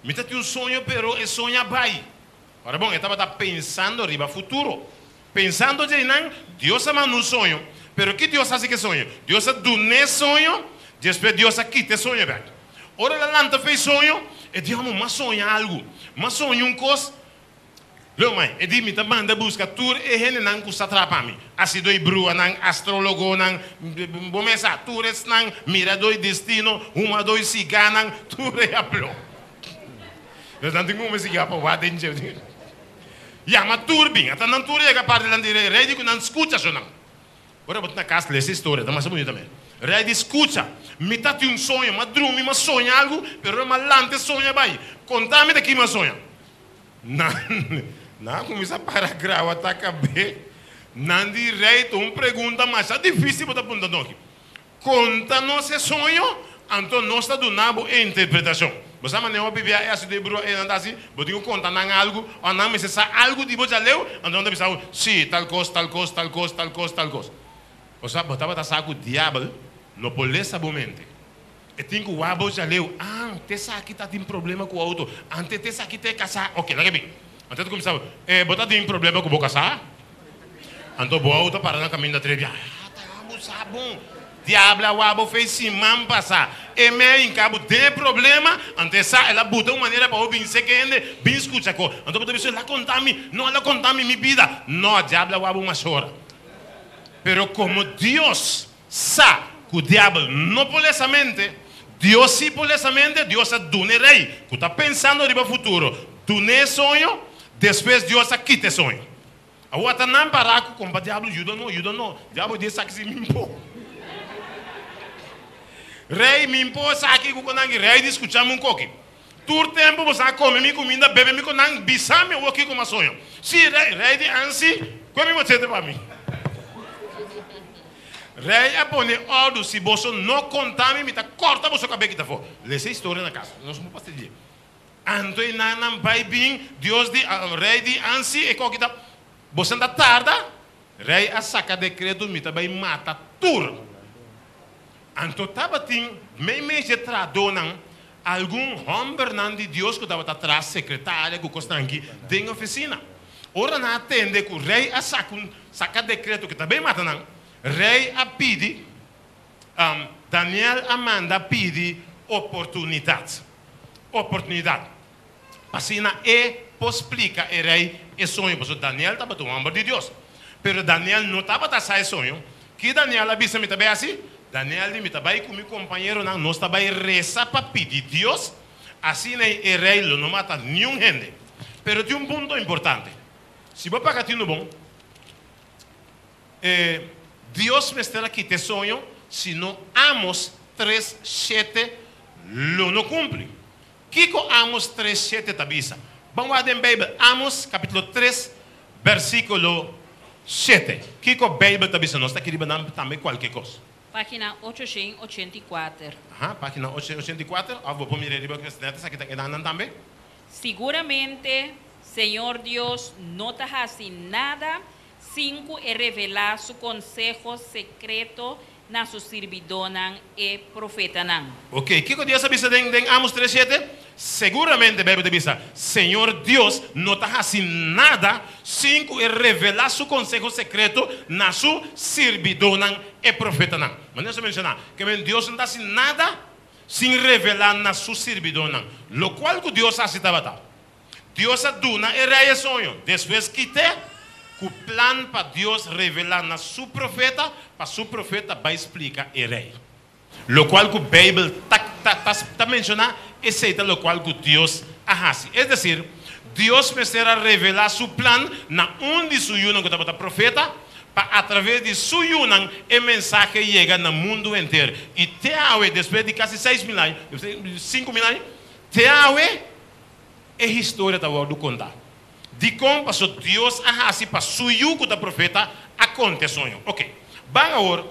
Mi ta tin un soño, pero e soño a bai. Ora bon, e tabata pensando riba futuro. Pensando djeinan, Dios a manda un soño. Pero ki Dios hasi ku e soño? Dios a dun'é soño, despues Dios a kita e soño bèk. Ora el a lanta for e soño, e di, Amo, m'a soña algu. M'a soña un kos. Leo mai, e di, Mi ta manda buska tur e hendenan ku sa traha pa mi, hasidó i bruanan, astrólogonan, bo mes sa, tur esnan, miradó i destino, humadó i sigánan, tur e habló. Nan tin kume sigá pa wak den dje. Yama tur bin. Ata nan tur yega parti dilanti di rei. Rei di ku nan skucha su nan. Ora bo ta na kas lesa e storia, ta masha bunita tambe. Rei di, Skucha, mi ta tin un soño, m'a drumi, m'a soña algu, pero ora m'a lanta e soño a bai. Konta mi ta ki m'a soña. Nan nan a kuminsá para grawa ta kab'é. Nan di, Rei, ta un pregunta masha difísil bo ta punta noki. Konta nos e soño, anto nos ta duna bo e interpretashon. Bo sa manera hopi bia e hasi den brua e nan ta hasi, bo tin ku konta nan algu, òf nan mester sa algu di bo djaleu, anto nan ta bisa bo, si, tal kos, tal kos, tal kos, tal kos, tal kos. Bo sa, bo tabata sa ku diabel no por lesa bo mente. E tin ku wak bo djaleu, ah, te esaki ta tin problema ku outo, ante te esaki ta e kasá, oke, laga bin. Anto e ta kuminsá, e, bo ta tin problema ku bo kasá? Anto bo auto para na kaminda tres bia. Ah, ta abo sa bon. Diablo a wak bo fei siman pasa. E me a hinka bo den e problema, anto e sa el a buta un manera pa bo bin seke hende bin skucha ko. Anto bo ta bisa, el a konta mi, no el a konta mi mi bida. No, diablo a wak bo mas ora. Pero komo Dios sa ku diabel no por lesa mente, Dios si por lesa mente, Dios a duna e rei ku ta pensando riba futuro, dun'é e soño. Despues Dios a kita e soño. Awor ta nan pará ku kompa diablo yuda no, yuda no. Diablo di esaki si mi por. Rei, mi por esaki ku konan ki. Rei di skucha mi un koki. Tur tempu bo sa kome mi kuminda, bebe mi konan, bisa mi awor kiko mi a soño. Si, rei, rei di ansi, kue mi bochete pa mi. Rei a pone òrdu, si boso no konta mi, mi ta kòrta boso kabé kita afó. Lesa e historia na kas, nos no por pasa dje. Anto e nannan bai bin, Dios di, rei di ansi, e koki ta, Boso ta tarda? Rei a saka dekreto, Mi ta bai mata tur. Anto tabatin meimei dje trahadónan algun hòmbernan di Dios ku tabata traha sekretaria ku kosnan aki den ofisina. Ora nan a tende ku rei a saka un saka dekreto ku ta bai mata nan, rei a pidi, Daniel a manda pidi oportunidat, oportunidat, pa asina e por splika e rei e soño, pasobra Daniel tabata un hòmber di Dios. Pero Daniel no tabata sa e soño. Ki Daniel a bisa mi ta bai hasi? Daniel di, Mi ta bai ku mi kompañeronan, nos ta bai resa pa pidi Dios, asina e rei lo no mata niun hende. Pero tin un punto importante. Si bo paga tinu bon, e Dios mester a kita e soño, si no Amos tres shete lo no kumpli. Kiko Amos tres shete ta bisa? Ban wak den Beibel, Amos kapitulo tres bersíkulo shete. Kiko Beibel ta bisa nos? Ta kiriba nan tambe kualke kos. Página 884. Aha, página 884. Òf bo por mira riba ku esaki esaki ta keda nan tambe. Siguramente Señor Dios no ta hasi nada sin ku e revelá su konseho sekreto na su sirbidónan, e profetanan. Oke, kiko Dios a bisa den den Amos tres shete? Seguramente Beibel ta bisa, Señor Dios no ta hasi nada sin ku e revelá su konseho sekreto na su sirbidónan, e profetanan. Manera nos a menshoná, ke men Dios no ta hasi nada sin revelá na su sirbidónan. Lokual ku Dios hasi tabata, Dios a duna e rei e soño, despues kit'é ku plan pa Dios revelá na su profeta pa su profeta bai splika e rei. Lokual ku Beibel ta ta ta menshoná, esei ta lokual ku Dios a hasi. Es desir, Dios mester a revelá su plan na un di su yunan ku tabata profeta, pa atraves di su yunan e mensahe yega na mundu henter. I te awe, despues di kasi 6000 aña, 5000 aña, te awe, E historia ta wòrdu kontá. Dikon? Paso Dios a hasi pa Su Yu ku ta profeta a konta e soño. Oke. Ban awor.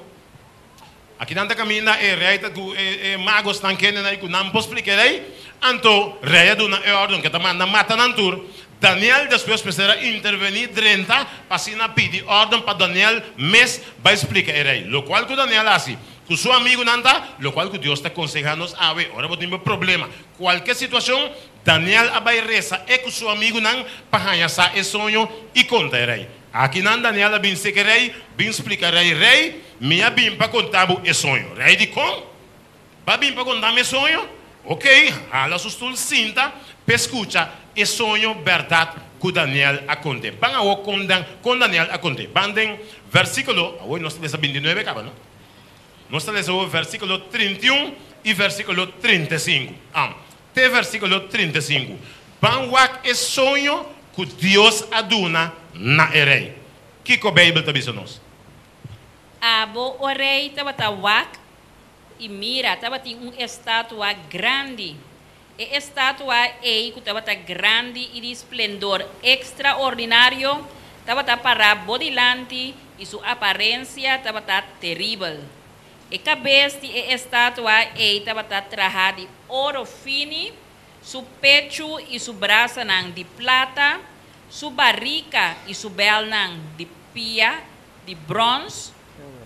Aki nan ta kaminda e rei ta ku e magosnan kende nan i ku nan por splika e rei. Anto rei a duna e órden ku e ta manda mata nan tur. Daniel despues mester a intervení drenta pa asina pidi órden pa Daniel mes bai splika e rei. Lokual ku Daniel a hasi ku su amigunan ta lokual ku Dios ta konsehá nos awe ora bo tin bo problema. Kualke situashon, Daniel a bai resa e ku su amigunan pa haña sa e soño i konta e rei. Akinan Daniel a bin seka e rei, bin splika rei, Rei, mi a bin pa konta bo e soño. Rei di, Kon? Bo a bin pa konta mi e soño? Okey, hala su stul sinta p'e skucha e soño bèrdat ku Daniel a kont'é. Ban awor kon kon Daniel a kont'é. Ban den versíkulo, awor nos ta lesa bintinuebe kaba, no? Nos ta lesa awor versíkulo 31 i versíkulo 35. Am, te versíkulo 35. Ban wak e soño ku Dios a duna na e rei. Kiko Beibel ta bisa nos? Abo, o rei, tabata wak, i mira, tabatin un estatua grandi. E estatua ei, ku tabata grandi i di splendor ekstraordinario, tabata pará bo dilanti i su aparensia tabata teribel. E kabes di e estatua ei tabata trahá di oro fini, su pechu i su brasanan di plata, su barika i su bèlnan di pia di bròns,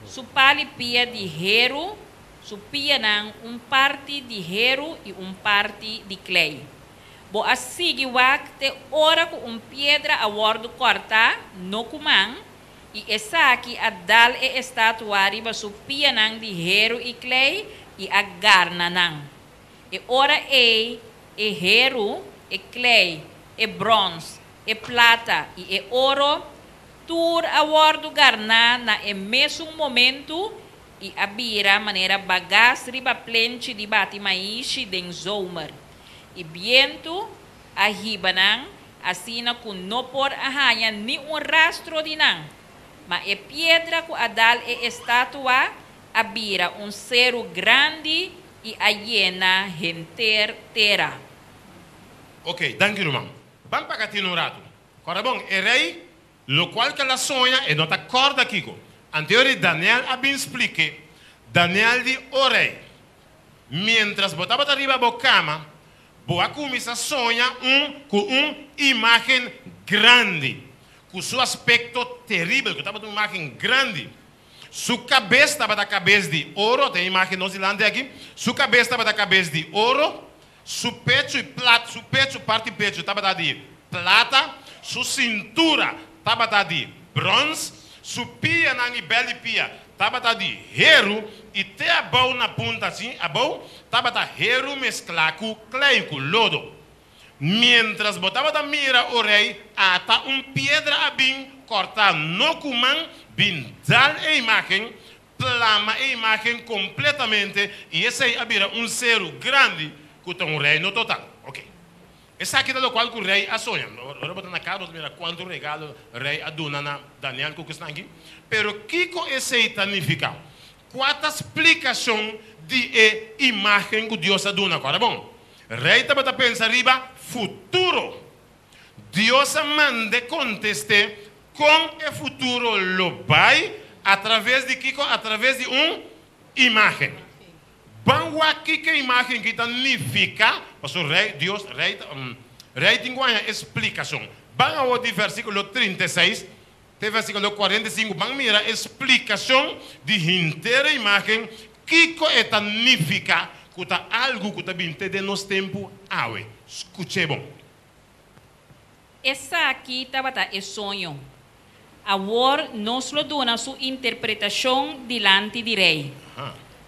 su pal'i pia di heru, Su pianan un parti di heru i un parti di klei. Bo a sigui wak te ora ku un piedra a wòrdu kòrtá, no ku man, i esaki a dal e estatua riba su pianan di heru i klei i a garna nan. E ora ei e heru, e klei, e bròns, e plata i e oro tur a wòrdu garná na e mesun momentu i a bira manera bagas riba plenchi di bati maishi den zomer, i bientu a hiba nan. Asina ku no por a haña ni un rastro di nan. Ma e piedra ku a dal e estatua a bira un seru grandi i a yena henter tera. Ok, danki ruman. Ban paga tinu un ratu. Kòrda bon, e rei, lokual ku el a soña, e no ta kòrda kiko. Anteori Daniel a bin splik'é. Daniel di, O rei, miéntras bo tabata riba bo kama, Bo a kuminsá soña un ku un imágen grandi, ku su aspekto teribel, ku tabata un imágen grandi. Su kabes tabata kabes di oro, ta e imágen nos dilanti aki, su kabes tabata kabes di oro, su pechu i plat, su pechu, parti pechu tabata di plata, su sintura tabata di bròns, su pianan i bèl di pia Tabata di heru i te abou na punta así abou tabata heru mesklá ku klei ku lodo. Miéntras bo tabata mira, o rei, ata un piedra a bin kòrtá no ku man, bin dal e imágen, plama e imágen kompletamente i esei a bira un seru grandi ku ta un reino total. Oke. Esaki ta lokual ku rei a soña. Ora bo ta na kas bo ta mira kuantu regalo rei a duna na Daniel ku kusnan aki. Pero kiko esei ta nifiká? Kua ta splikashon di e imágen ku Dios a duna? Kòrda bon, rei tabata pensa riba futuro. Dios a mand'é kontest'é kon e futuro lo bai atraves di kiko? Atraves di un imágen. Ban wak kiko e imágen ki ta nifiká, pasobra Rei, Dios, Rei ta, Rei tin ku haña e splikashon. Ban awor di versíkulo 36 te versíkulo 45, ban mira e splikashon di henter e imágen, kiko e ta nifiká, ku ta algu ku ta bin te den nos tempu awe. Skuch'é bon. Esaki tabata e soño. Awor nos lo duna su interpretashon dilanti di rei.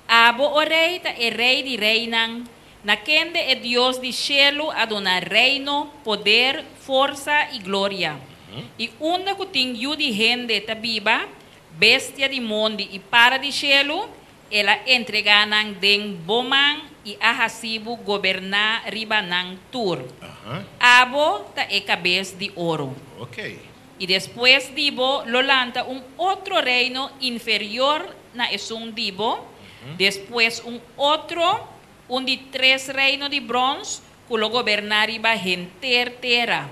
Abo, o rei, ta e rei di reinan, na kende e Dios di shelu a duna reino, poder, forsa i gloria. I unda ku tin yu di hende ta biba, bestia di mondi i para di shelu, El a entregá nan den bo man i a hasi bo goberná riba nan tur. Abo ta e kabes di oro. I despues di bo lo lanta un otro reino inferior na esun di bo, despues un otro, un di tres reino di brons ku lo goberná riba henter tera.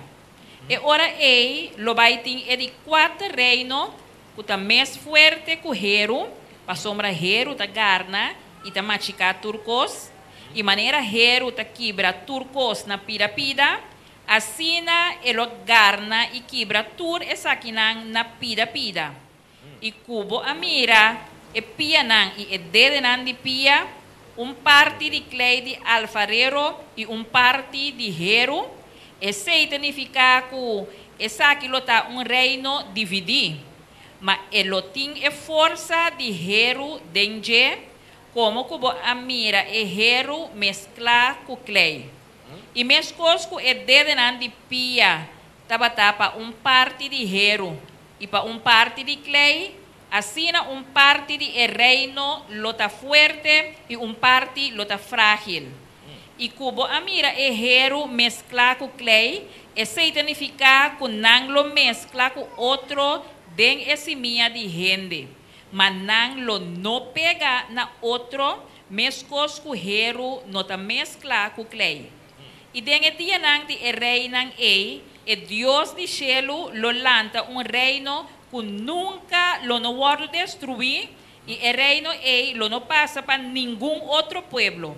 E ora ei lo bai tin e di kuater reino ku ta mes fuerte ku heru, pasobra heru ta garna i ta machiká tur kos, i manera heru ta kibra tur kos na pida pida, asina e lo garna i kibra tur esakinan na pida pida. I ku bo a mira e pianan i e dedenan di pia, un parti di klei di alfarero i un parti di heru, esei ta nifiká ku esaki lo ta un reino dividí, ma e lo tin e forsa di heru den dje, komo ku bo a mira e heru mesklá ku klei. I meskos ku e dedenan di pia tabata pa un parti di heru i pa un parti di klei, asina un parti di e reino lo ta fuerte i un parti lo ta frágil. I ku bo a mira e heru mesklá ku klei, esei ta nifiká ku nan lo meskla ku otro den e simia di hende, ma nan lo no pega na otro meskos ku heru no ta meskla ku klei. I den e dianan di e reinan ei, e Dios di shelu lo lanta un reino ku nunka lo no wòrdu destruí, i e reino ei lo no pasa pa ningun otro pueblo.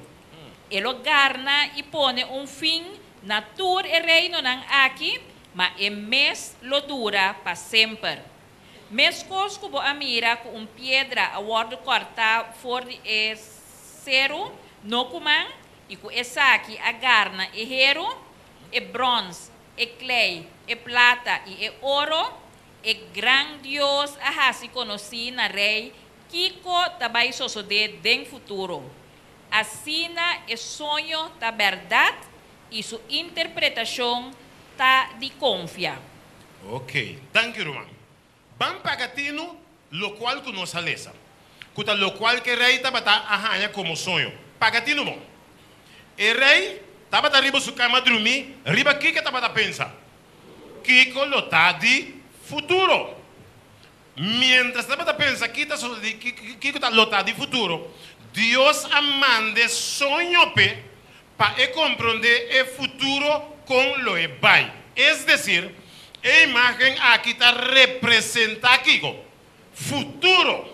E lo garna i pone un fin na tur e reinonan aki, ma e mes lo dura pa semper. Meskos ku bo a mira ku un piedra a wòrdu kòrtá for di e seru, no ku man, I ku esaki a garna e heru, e bròns, e klei, e plata i e oro, e gran Dios a hasi konosí na rei kiko ta bai sosodé den futuro. Asina e soño ta bèrdat i su interpretashon ta di konfia. Ok, danki ruman. Ban paga tinu lokual ku nos a lesa, ku ta lokual ku e rei tabata a haña komo soño. Paga tinu bon. E rei tabata riba su kama drumí, riba kiko e tabata pensa? Kiko lo ta di futuro. Mientras tabata pensa ki ta sosodé, kiko ta lo ta di futuro, Dios a mand'é soño p'e pa e komprondé e futuro kon lo e bai. Es desir, e imágen aki ta representá kiko? Futuro.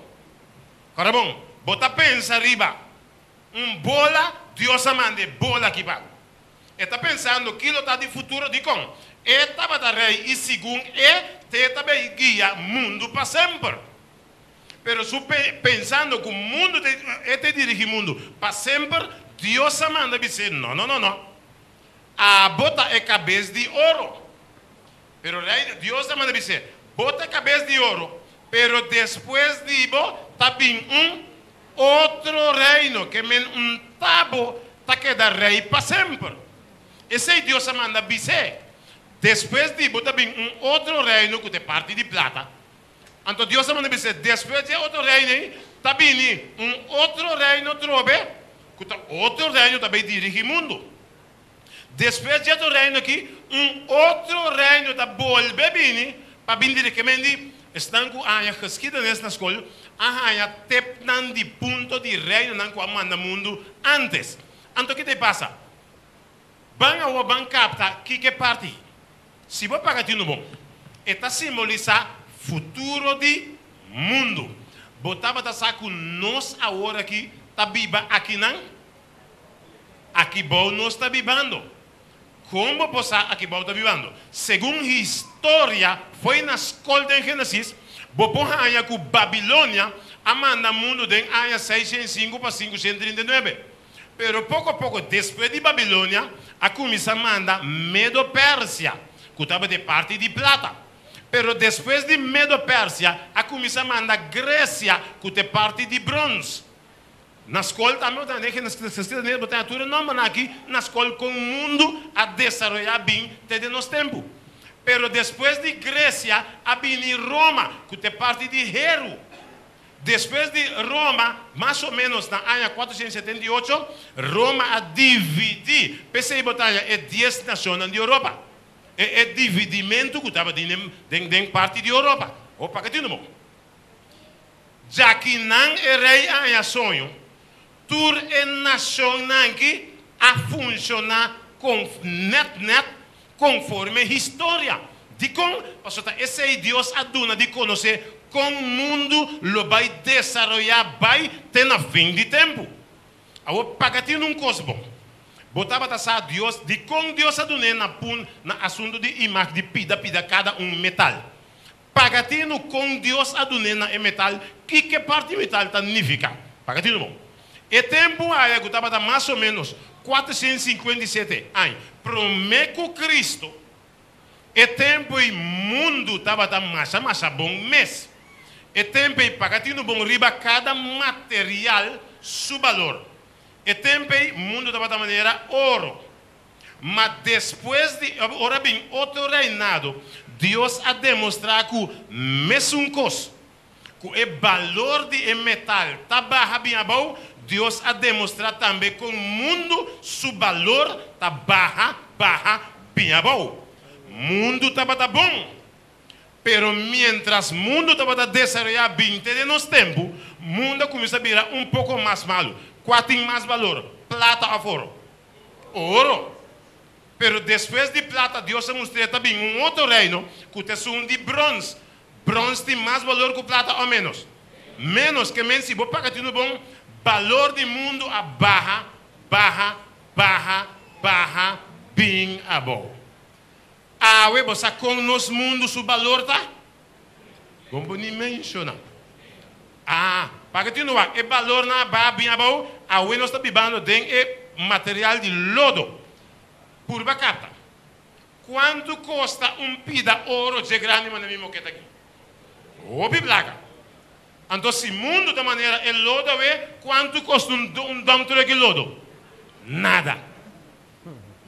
Kòrda bon, bo ta pensa riba un bola, Dios a manda e bola aki pa bo. E ta pensando ki lo ta di futuro, dikon e tabata rei i segun e te ta bay guia mundu pa semper. Pero su pensando ku mundu te e te dirigi mundu pa semper, Dios a manda bis'é, No, no, no, no. Abo ta e kabes di oro. Pero rei Dios a manda bis'é, Bo ta e kabes di oro, pero despues di bo ta bin un otro reino, ke men un ta bo ta keda rei pa semper. Esei Dios a manda bis'é, Despues di bo ta bin un otro reino ku ta e parti di plata. Anto Dios a manda bis'é, Despues di e otro reino ei ta bini un otro reino trobe, ku ta otro reino ta bai dirigí mundu. Despues di otro reino aki, un otro reino ta bolbe bini pa bin dirigí. Esnan ku a haña geschiedenis na skol a haña tepnan di punto di reinonan ku a manda mundu ántes. Anto ki ta e pasa? Ban awor ban kapta kiko e parti. Si bo paga tinu bon, e ta simbolisá futuro di mundu. Bo tabata sa ku nos awor aki ta biba akinan? Aki bou nos ta bibando. Kon bo por sa aki bou ta bibando? Segun historia foi na skol den Genesis, bo por haña ku Babilonia a manda mundu den aña 605 pa 539. Pero poko poko despues di Babilonia a kuminsá manda Medo-Persia, ku tabata e parti di plata. Pero despues di Medo-Persia a kuminsá manda Gresia, ku ta e parti di brons. Na skol tambe bo ta haña hende bo ta haña tur e nòmbernan aki na skol kon mundu a desaroyá bin te den nos tempu. Pero despues di Gresia a bini Roma ku ta e parti di heru. Despues di Roma, mas o ménos na aña 478, Roma a dividí. P'esei bo ta haña e dies nashonnan di Europa. E e dividimentu ku tabatin den den parti di Europa. Opa ke tin bo. Djaki nan e rei a haña soño, tur e nashonnan aki a funshoná nèt nèt konforme historia. Dikon? Pasobra ta esei Dios a duna di konosé kon mundu lo bai desaroyá bai te na fin di tempu. Awor paga tin un kos bon. Bo tabata sa Dios dikon Dios a dun'é na pun na asuntu di imag di pida pida kada un metal. Paga tinu kon Dios a dun'é na e metal, kiko e parti metal ta nifiká. Paga tinu bon. E tempu aya ku tabata mas o ménos 457 aña promé ku Kristu, e tempu ei mundu tabata masha masha bon mes. E tempu ei paga tinu bon riba kada material su balor. E tempu ei mundu tabata manera oro. Ma despues di ora bin otro reinado, Dios a demostrá ku mesun kos, ku e balor di e metal ta baha bin abou, Dios a demostrá tambe kon mundu su balor ta baha baha bin abou. Mundu tabata bon, pero miéntras mundu tabata desaroyá bin te den nos tempu, mundu a kuminsá bira un poko mas malu. Kua tin mas balor, plata òf oro? Oro. Pero despues di plata Dios a mustr'é ta bin un otro reino ku ta esun di brons. Brons tin mas balor ku plata o ménos? Ménos. Ke men si bo paga tin un bon balor di mundu a baha, baha, baha, baha bin abou. Awe bo sa kon nos mundu su balor ta? Kon bo ni menshoná. Ah, pa ke tin wak e balornan a baha bin abou, awe nos ta bibando den e material di lodo. Purba kapta. Kuantu kosta un pida oro dje grandi manera mi moketa aki? Hopi plaka. Anto si mundu ta manera e lodo awe, kuantu kosta un dump truck di lodo? Nada.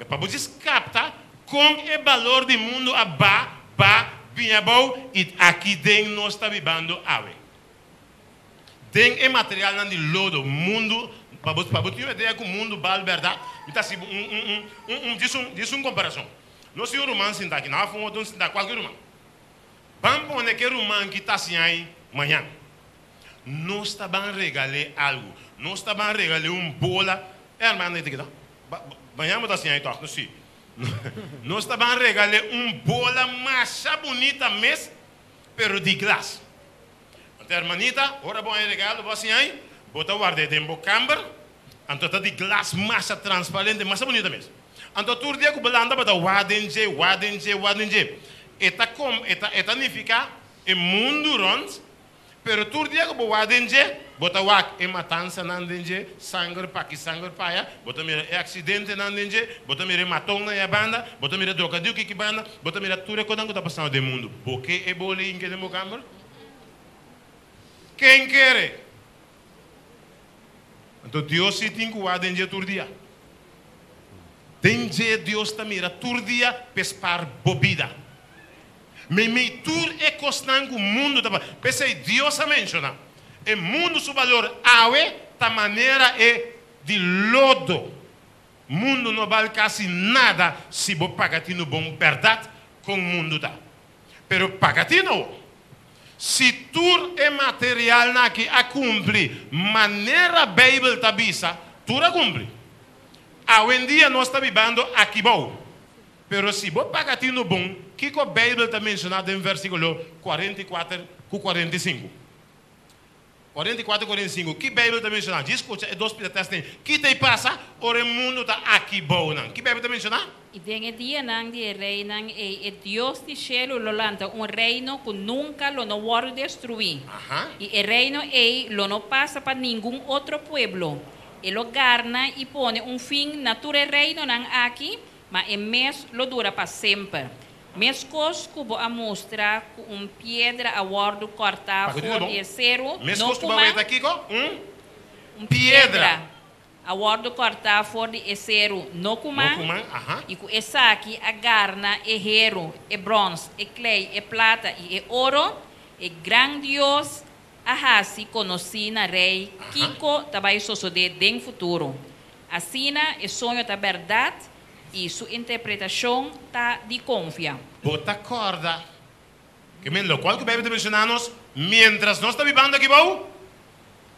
Pa bo djis kapta kon e balor di mundu a ba, ba, bin abou i aki den nos ta bibando awe. Den e materialnan di lodo, mundu, pa bo, pa bo tin un idea ku mundu bal bèrdat, mi ta hasi bo un, un, un, un, un, djis un, djis un komparashon. Nos tin un ruman sintá aki, nan a fuma otro sintá, kualke ruman. Ban pone ku e ruman ki ta siña ei mañan. Nos ta ban regal'é algu. Nos ta ban regal'é un bola. E hermano ei ta kita, Mañan bo ta siña ei tòg? No, sí. Nos ta ban regal'é un bola masha bunita mes, pero di glas. Anto hermanita, ora bo haña regalo bo a siña ei, bo ta ward'é den bo kamber. Anto ta di glas masha transparente, masha bunita mes. Anto tur dia ku bo lanta bo ta wak den dje, wak den dje, wak den dje. E ta kom, e ta, e ta nifiká e mundu rònt, pero tur dia ku bo wak den dje, bo ta wak e matansanan den dje, sanger p'aki, sanger p'aya, bo ta mira e aksidentenan den dje, bo ta mira e matonnan e banda, bo ta mira drogadiuk aki banda, bo ta mira tur e kosnan ku ta pasando den mundu. Bo ke e boli inke den bo kamber? Ken kere? Anto Dios si tin ku wak den dje tur dia. Den dje Dios ta mira tur dia p'e spar bo bida. Meimei tur e kosnan ku mundu ta P'esei Dios a menshoná, e mundu su balor awe ta manera e di lodo. Mundu no bal kasi nada si bo paga tinu bon bèrdat kon mundu ta. Pero paga tinu. Si tur e materialnan aki a kumpli manera Beibel ta bisa, tur a kumpli. Awendia nos ta bibando aki bou. Pero si bo paga tinu bon, kiko Beibel ta menshoná den versíkulo 44 ku 45? 44 ku 45, ki Beibel ta menshoná? Djis skucha e dos pida tèst ei. Ki ta i pasa ora e mundu ta aki bou nan? Ki Beibel ta menshoná? I den e dianan di e reinan ei e Dios di shelu lo lanta un reino ku nunka lo no wòrdu destruí, i e reino ei lo no pasa pa ningun otro pueblo. E lo garna i pone un fin na tur e reinonan aki, ma e mes lo dura pa semper. Meskos ku bo a mustra ku un piedra a wòrdu kòrtá for di e seru, no ku man, un piedra a wòrdu kòrtá for di e seru, no ku man, i ku esaki a garna e heru, e bròns, e klei, e plata i e oro, e gran Dios a hasi konosí na rei kiko ta bai sosodé den futuro. Asina e soño ta bèrdat I su interpretashon ta di konfia. Bo ta kòrda ke men lokual ku Beibel ta menshoná nos miéntras nos ta bibando aki bou?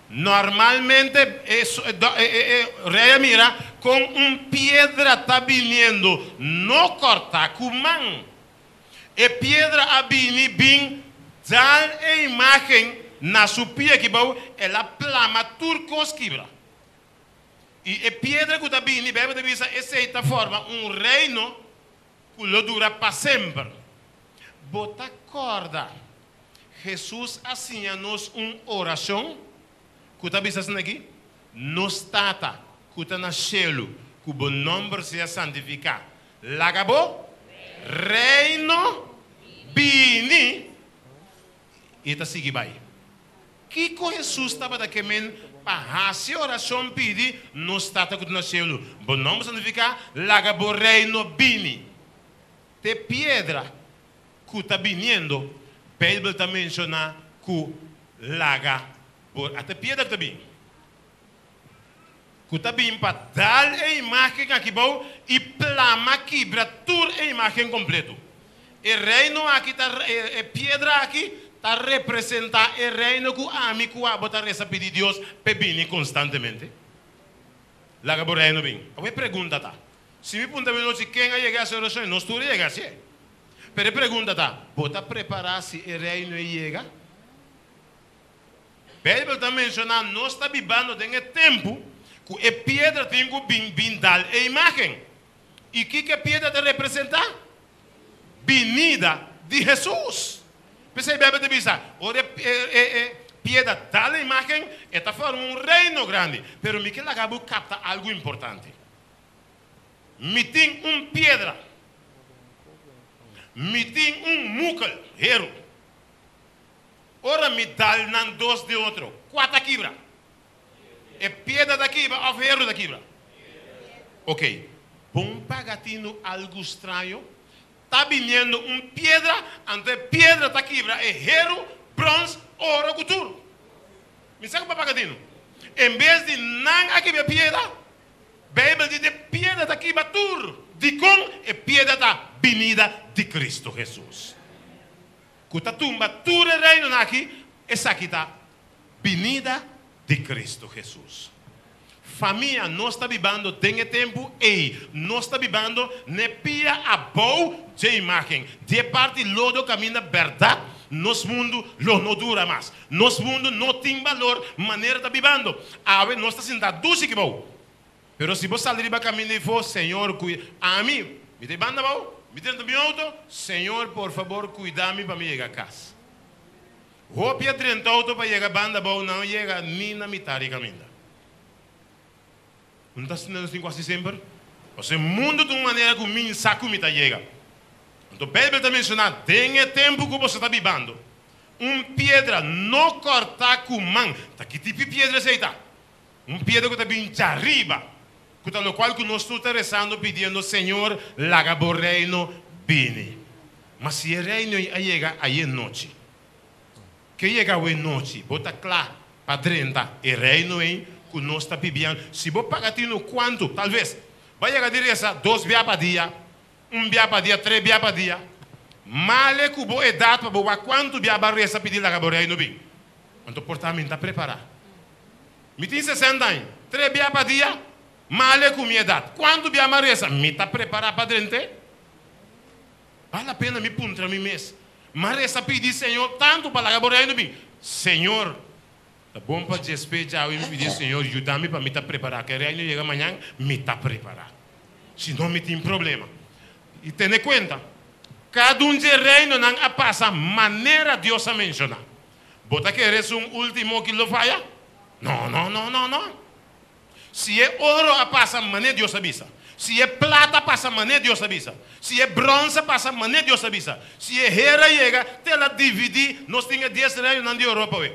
Normalmente e e rei a mira kon un piedra ta biniendo, no kòrtá ku man. E piedra a bini bin dal e imágen na su pia aki bou, el a plama tur kos kibra. I e piedra ku ta bini, Beibel ta bisa, esei ta forma un reino ku lo dura pa semper. Bo ta kòrda Hesus a siña nos un orashon ku ta bisa asina aki, Nos Tata ku ta na shelu, ku bo nòmber sea santifiká. Laga bo reino bini. I e ta sigui bai. Kiko Hesus tabata ke men pa hasi orashon pidi, Nos Tata ku ta na shelu, bo nòmber santifiká, laga bo reino bini? Te piedra ku ta biniendo, Beibel ta menshoná ku laga bo, ata piedra ku ta bini, ku ta bin pa dal e imágen aki bou i plama kibra tur e imágen kompleto. E reino aki ta, e piedra aki ta representá e reino ku ami ku abo ta resa pidi Dios p'e bini konstantemente. Laga bo reino bin. Awor e pregunta ta, si mi puntra mi nochi ken a yega hasi orashon, nos tur a yega hasié. Pero e pregunta ta, bo ta prepará si e reino ei yega? Beibel ta menshoná nos ta bibando den e tempu ku e piedra tin ku bin bin dal e imágen. I kiko e piedra ta representá? Binida di Hesus. P'esei Beibel ta bisa, ora e piedra dal e imágen, e ta forma un reino grandi. Pero mi ke laga bo kapta algu importante. Mi tin un piedra. Mi tin un mukel, heru. Ora mi dal nan dos den otro, kua ta kibra? E piedra ta kibra òf heru ta kibra? Ok, bon paga tinu algu straño. Ta biniendo un piedra, anto e piedra ta kibra e heru, brons, oro ku tur. Mi sa ku bo a paga tinu. En bes di nan a kibra e piedra, Beibel di e piedra ta kibra. kiba tur. Dikon? E piedra ta binida di Kristu Hesus. Ku ta tumba tur e reinonan aki, esaki ta binida di Kristu Hesus. Famia, nos ta bibando den e tempu ei. Nos ta bibando n'e pia abou dje imágen di e parti lodo kaminda bèrdat nos mundu lo no dura mas. Nos mundu no tin balor manera ta bibando awe. Nos ta sinta dushi ki bou. Pero si bo sali riba kaminda i fo, Señor kuida ami, mi ta e banda abou, mi drenta mi outo, Señor por fabor kuida mi pa mi yega kas. Hopi a drenta outo pa yega banda abou, nan a yega ni na mitar di kaminda. No ta asina nos tin ku hasi semper? Pasobra e mundu ta un manera ku mi sa ku mi ta yega. Anto Beibel ta menshoná, Den e tempu ku boso ta bibando, un piedra no kòrtá ku man. Ta ki tipo di piedra esei ta? Un piedra ku ta bin djariba, ku ta lokual ku nos tur ta resando pidiendo, Señor, laga bo reino bini. Ma si e reino ei a yega aye nochi, ke yega awe nochi, bo ta kla pa drenta e reino ei ku nos ta bibian? Si bo paga tinu kuantu, talves, bo a yega di resa dos bia pa dia, un bia pa dia, tres bia pa dia. Male ku bo edat pa bo wak kuantu bia bo a resa pidi laga bo reino bin. Anto por ta mi ta prepará. Mi tin sesenta aña. Tres bia pa dia, male ku mi edat. Kuantu bia mi a resa? Mi ta prepará pa drent'é? Bal la pena mi puntra mi mes. Mi a resa pidi Señor tantu pa laga bo reino bin. Señor, ta bon pa djespe djawe mi pidi Señor yuda mi pa mi ta prepará. Ke reino yega mañan, mi ta prepará. Si no mi tin problema. I tene kuenta, kada un dje reinonan a pasa manera Dios a menshoná. Bo ta kere esun ultimo ki lo faya? No, no, no, no, no. Si e oro a pasa mane Dios a bisa, si e plata a pasa mane Dios a bisa, si e brons a pasa mane Dios a bisa, si e hera yega te el a dividi, nos tin e dies reinonan di Europa awe.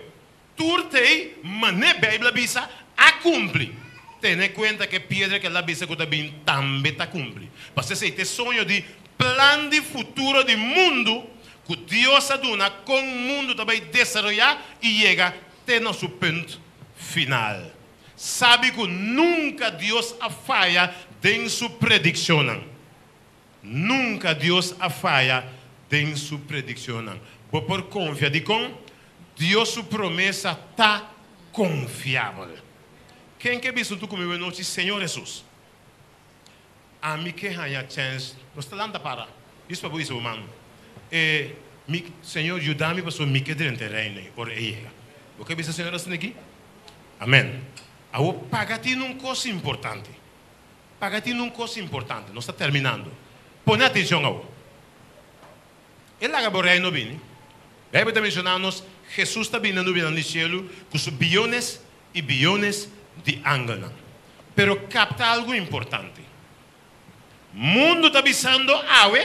Tur tei mane Bijbel a bisa a cumpli. Tene cuenta ke piedra ke el a bisa ku ta bin tambe ta cumpli. Pasobra esei ta e soño di plan di futuro di mundu ku Dios a duna kon mundu ta bai desaroyá i yega te na su punt final. Sabi ku nunka Dios a faya den su predikshonnan. Nunka Dios a faya den su predikshonnan. Bo por konfia. Dikon? Dios su promesa ta konfiabel. Ken ke bisa huntu ku mi wenochi, Señor Hesus, Ami ke haña chèns. Nos ta lanta para. Dis pa bo bisa bo man, E, mi, Señor, yuda mi pasobra mi ke drenta e Reino ei ora e yega. Bo ke bisa Señor asina aki? Amèn. Awor paga tinu un kos importante. Paga tinu un kos importante. Nos ta terminando. Pone atenshon awor. E laga bo Reino bini. Beibel ta menshoná nos Hesus ta bini na nubianan di shelu ku su biyones i biyones di angelnan. Pero kapta algu importante. Mundu ta bisando awe,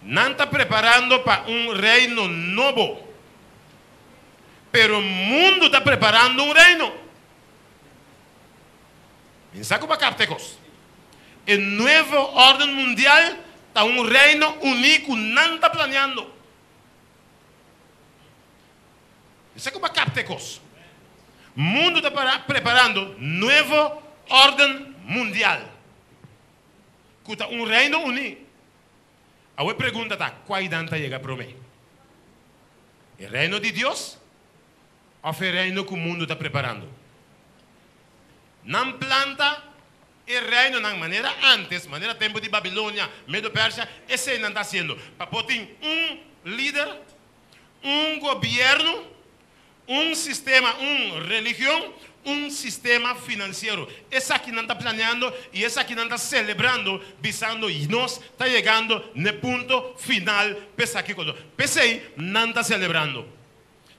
nan ta preparando pa un reino nobo. Pero mundu ta preparando un reino. Mi sa ku bo a kapta e kos. E nuevo órden mundial ta un reino uní ku nan ta planeando. Mi sa ku bo a kapta e kos. Mundu ta preparando nuevo órden mundial, ku ta un reino uní. Awe pregunta ta, kua idan ta yega promé? E Reino di Dios òf e reino ku mundu ta preparando? Nan planta e reinonan manera ántes, manera tempu di Babilonia, Medo-Persia, esei nan ta hasiendo pa por tin un lider, un gobièrnu, un sistema, un religion, un sistema finansiero. Esaki nan ta planeando i esaki nan ta selebrando, bisando nos ta yegando n'e punto final p'esaki ku. P'esei nan ta selebrando.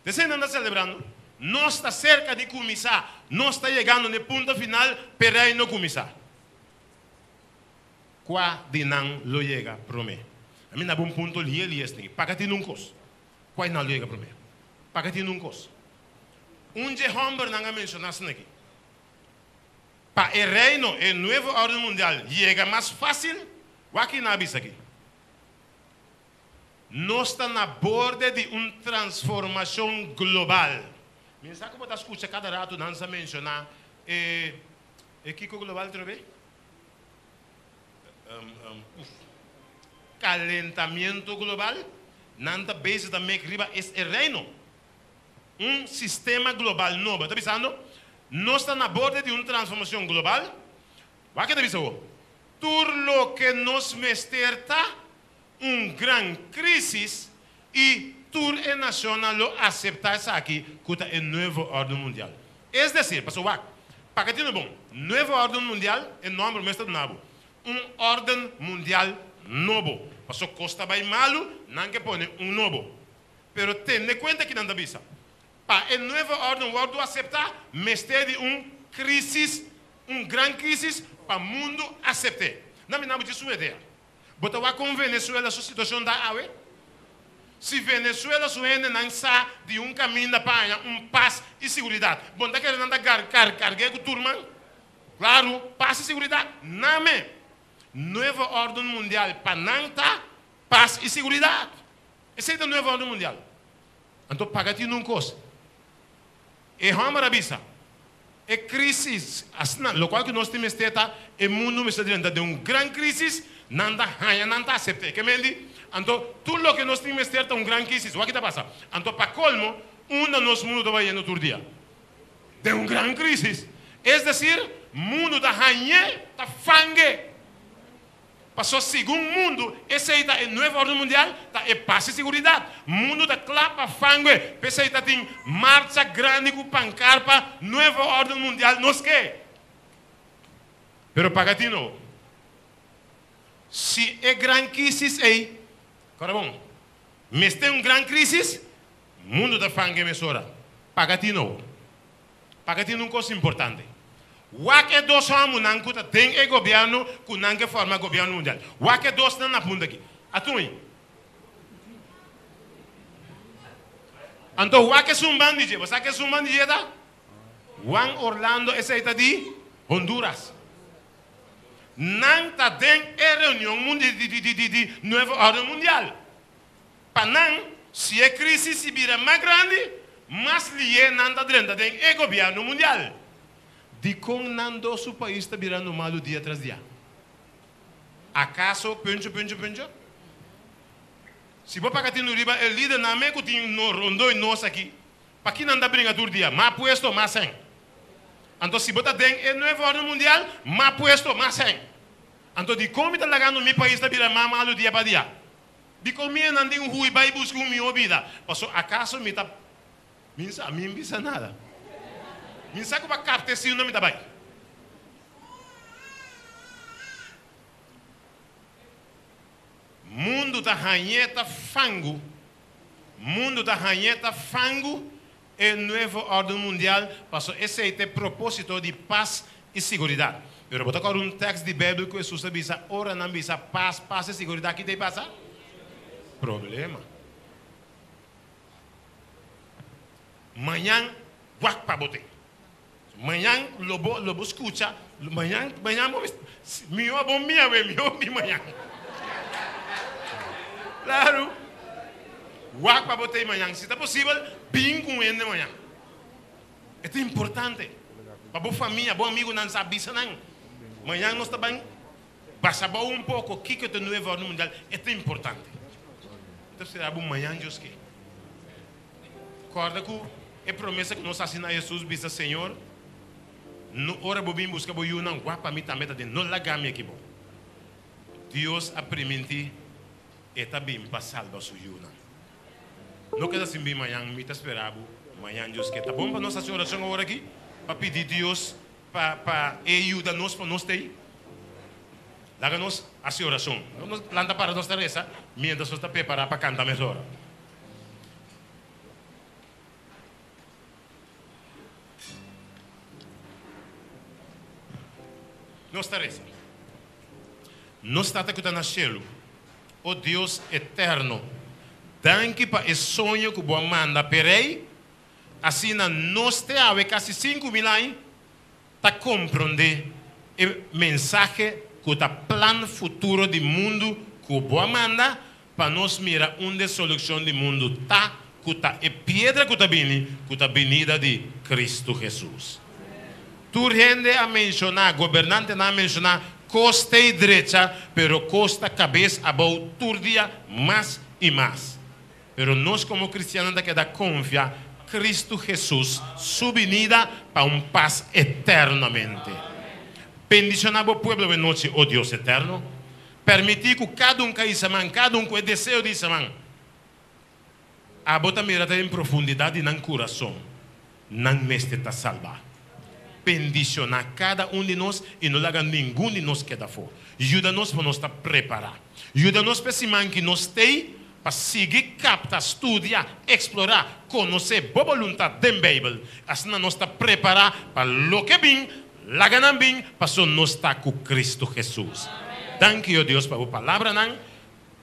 P'esei nan ta selebrando. Nos ta serka di kuminsá. Nos ta yegando n'e punto final p'e Reino kuminsá. Kua di nan lo yega promé? Ami na bo un punto lié lié esaki. Paga tin un kos. Kua di nan lo yega promé? Paga tin un kos. Un dje hòmbernan a menshoná esaki. Pa e Reino, e nuevo órden mundial, yega mas fásil, wak ki nan a bisa aki. Nos ta na borde di un transformashon global. Mi sa ku bo ta skucha kada ratu nan sa menshoná e, e kiko global trobe? Um, uf. Calentamiento global, nan ta bezig ta mek riba es e reino. Un sistema global nobo. Ta bisando, nos ta na borde di un transformacion global. Wak ke ta bisa bo. Tur loke nos mester ta un gran crisis y tur e nacionnan lo acepta esaki cu ta e nuevo orden mundial. Es decir, paso wak, pa ke tinu bon, nuevo orden mundial, e nomber mes ta duna bo, un orden mundial nobo. Paso cos ta bay malu, nan ke pone un nobo. Pero tene cuenta ki nan ta bisa. Pa e nuevo orden wordo acepta, mester di un crisis, un gran crisis, pa mundo acepte. Nan mi nan bo dje su idea. Bo ta wak kon Venezuela su situacion ta awe? Si Venezuela su hendenan sa di un caminda pa haña un paz y siguridad, bo no ta kere nan ta cargue cu tur man? Claro, paz y siguridad, name! Nuevo orden mundial pa nan ta paz y siguridad. Esey ta nuevo orden mundial. Anto paga tin un cos. E homber a bisa, E crisis, asina, locual cu nos tin mester ta, e mundo mester drenta den un gran crisis, nan ta haña, nan ta acepta. E ke mendi? Anto, tur loke nos tin mester ta un gran crisis. Wak ki ta pasa? Anto, pa colmo, unda nos mundo ta bayendo tur dia? Den un gran crisis. Es decir, mundo ta hañ'é, ta fangue. Paso segun mundu, esei ta e nuevo orden mundial, ta e pas i seguridat. Mundu ta kla pa fangue, p'esei ta tin marcha grandi ku pankarpa Nuevo orden mundial nos ke. Pero paga tino, si e gran kisis ei, kòrda bon, mester un gran krisis, mundu ta fangue mesora. Paga tino. Paga tin un kos importante. Wak e dos hòmbernan ku ta den e gobièrnu ku nan ke forma gobièrnu mundial. Wak e dosnan na punta aki. Atun. Anto wak esun ban di dje. Bo sa ke esun ban di dje ta? Juan Orlando esei ta di Honduras. Nan ta den e reunion mundi di di di di Nuevo Orden Mundial. Pa nan, si e crisis si bira mas grandi, mas lié nan ta drenta den e gobierno mundial. Dicon nan dos su pais ta birando malu dia tras dia? Acaso puncho puncho puncho? Si bo paga tinu riba e lidernan me cu tin no rondoi nos aki, paki nan ta bringa tur dia? Mas puesto, mas sen. Anto si bo ta den e nuevo orden mundial, mas puesto, mas sen. Anto dicon mi ta lagando mi pais ta bira mas malu dia pa dia? Dikon mi nan tin hui bai buska un mihó bida? Paso akaso mi ta Mi sa, mi n bisa nada. Mi n sa ku pa kapta e siunan mi ta bai. Mundu ta hañ'é ta fangu, mundu ta hañ'é ta fangu e nuevo órden mundial, paso esei ta e propósito di pas i siguridat. Pero bo ta kòrda un tèks di Beibel ku Hesus a bisa, ora nan bisa pas, pas i siguridat, ki ta pasa? Problema. Mañan wak pa bo ten. Mañan lo bo lo bo skucha, mañan mañan bo mihó bo mia we, mihó mi mañan. Klaru. Wak pa bo tei mañan. Si ta posibel, bin ku un hende mañan. E ta importante pa bo famia, bo amigunan sa bisa nan. Mañan nos ta ban basa bou un poko kiko ta Nuevo Orden Mundial. E ta importante. Mi ta spera bo mañan Dios ke. Kòrda ku e promesa ku nos hasi na Hesus, bisa, Señor, no ora bo bin buska bo yunan, wak pa mi tambe ta den. No laga mi aki bo. Dios a primintí e ta bin pa salba su yunan. No keda sin bin mañan, mi ta spera bo mañan Dios ke. Ta bon pa nos hasi orashon awor aki pa pidi Dios pa pa e yuda nos pa nos ta ei. Laga nos hasi orashon. Laga nos lanta para nos ta resa mientras nos ta prepara pa kanta mesora. Nos ta resa. Nos Tata ku ta na shelu, o Dios eterno, danki pa e soño ku bo a manda p'e rei, asina nos te awe kasi 5000 aña ta komprondé e mensahe ku ta plan futuro di mundu ku bo a manda pa nos mira unda e solushon di mundu ta, ku ta e piedra ku ta bini, ku ta binida di Kristu Hesus. Tur hende a menshoná, gobernantenan a menshoná. Kos ta drecha, pero kos ta kabes abou tur dia mas i mas. Pero nos komo kristiannan ta keda konfia Kristu Hesus su binida pa un pas eternamente. Bendishoná bo pueblo awe nochi, o Dios eterno. Permití ku kada un ka hisa man, kada un ku e deseo di hisa man. Abo ta mira ta den profundidat di nan kurason, nan mester ta salbá. Bendishoná kada un di nos i no laga ningun di nos keda afó. Yuda nos pa nos ta prepará. Yuda nos pa e siman ki nos t'ei pa sigui kapta, studia, eksplorá, konosé Bo boluntat den Beibel. Asina nos ta prepará pa loke bin, laga nan bin, pasobra nos ta ku Kristu Hesus. Danki, o Dios, pa Bo palabranan.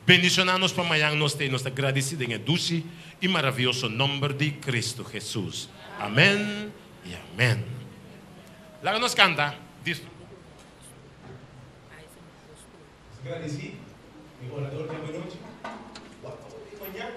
Bendishoná nos pa mañan nos ta i nos ta gradisí den e dushi i maravioso nòmber di Kristu Hesus. Amèn i amèn. Laga nos kanta. Nos gradisí e orador di awe nochi. Wak pa bo tin mañan.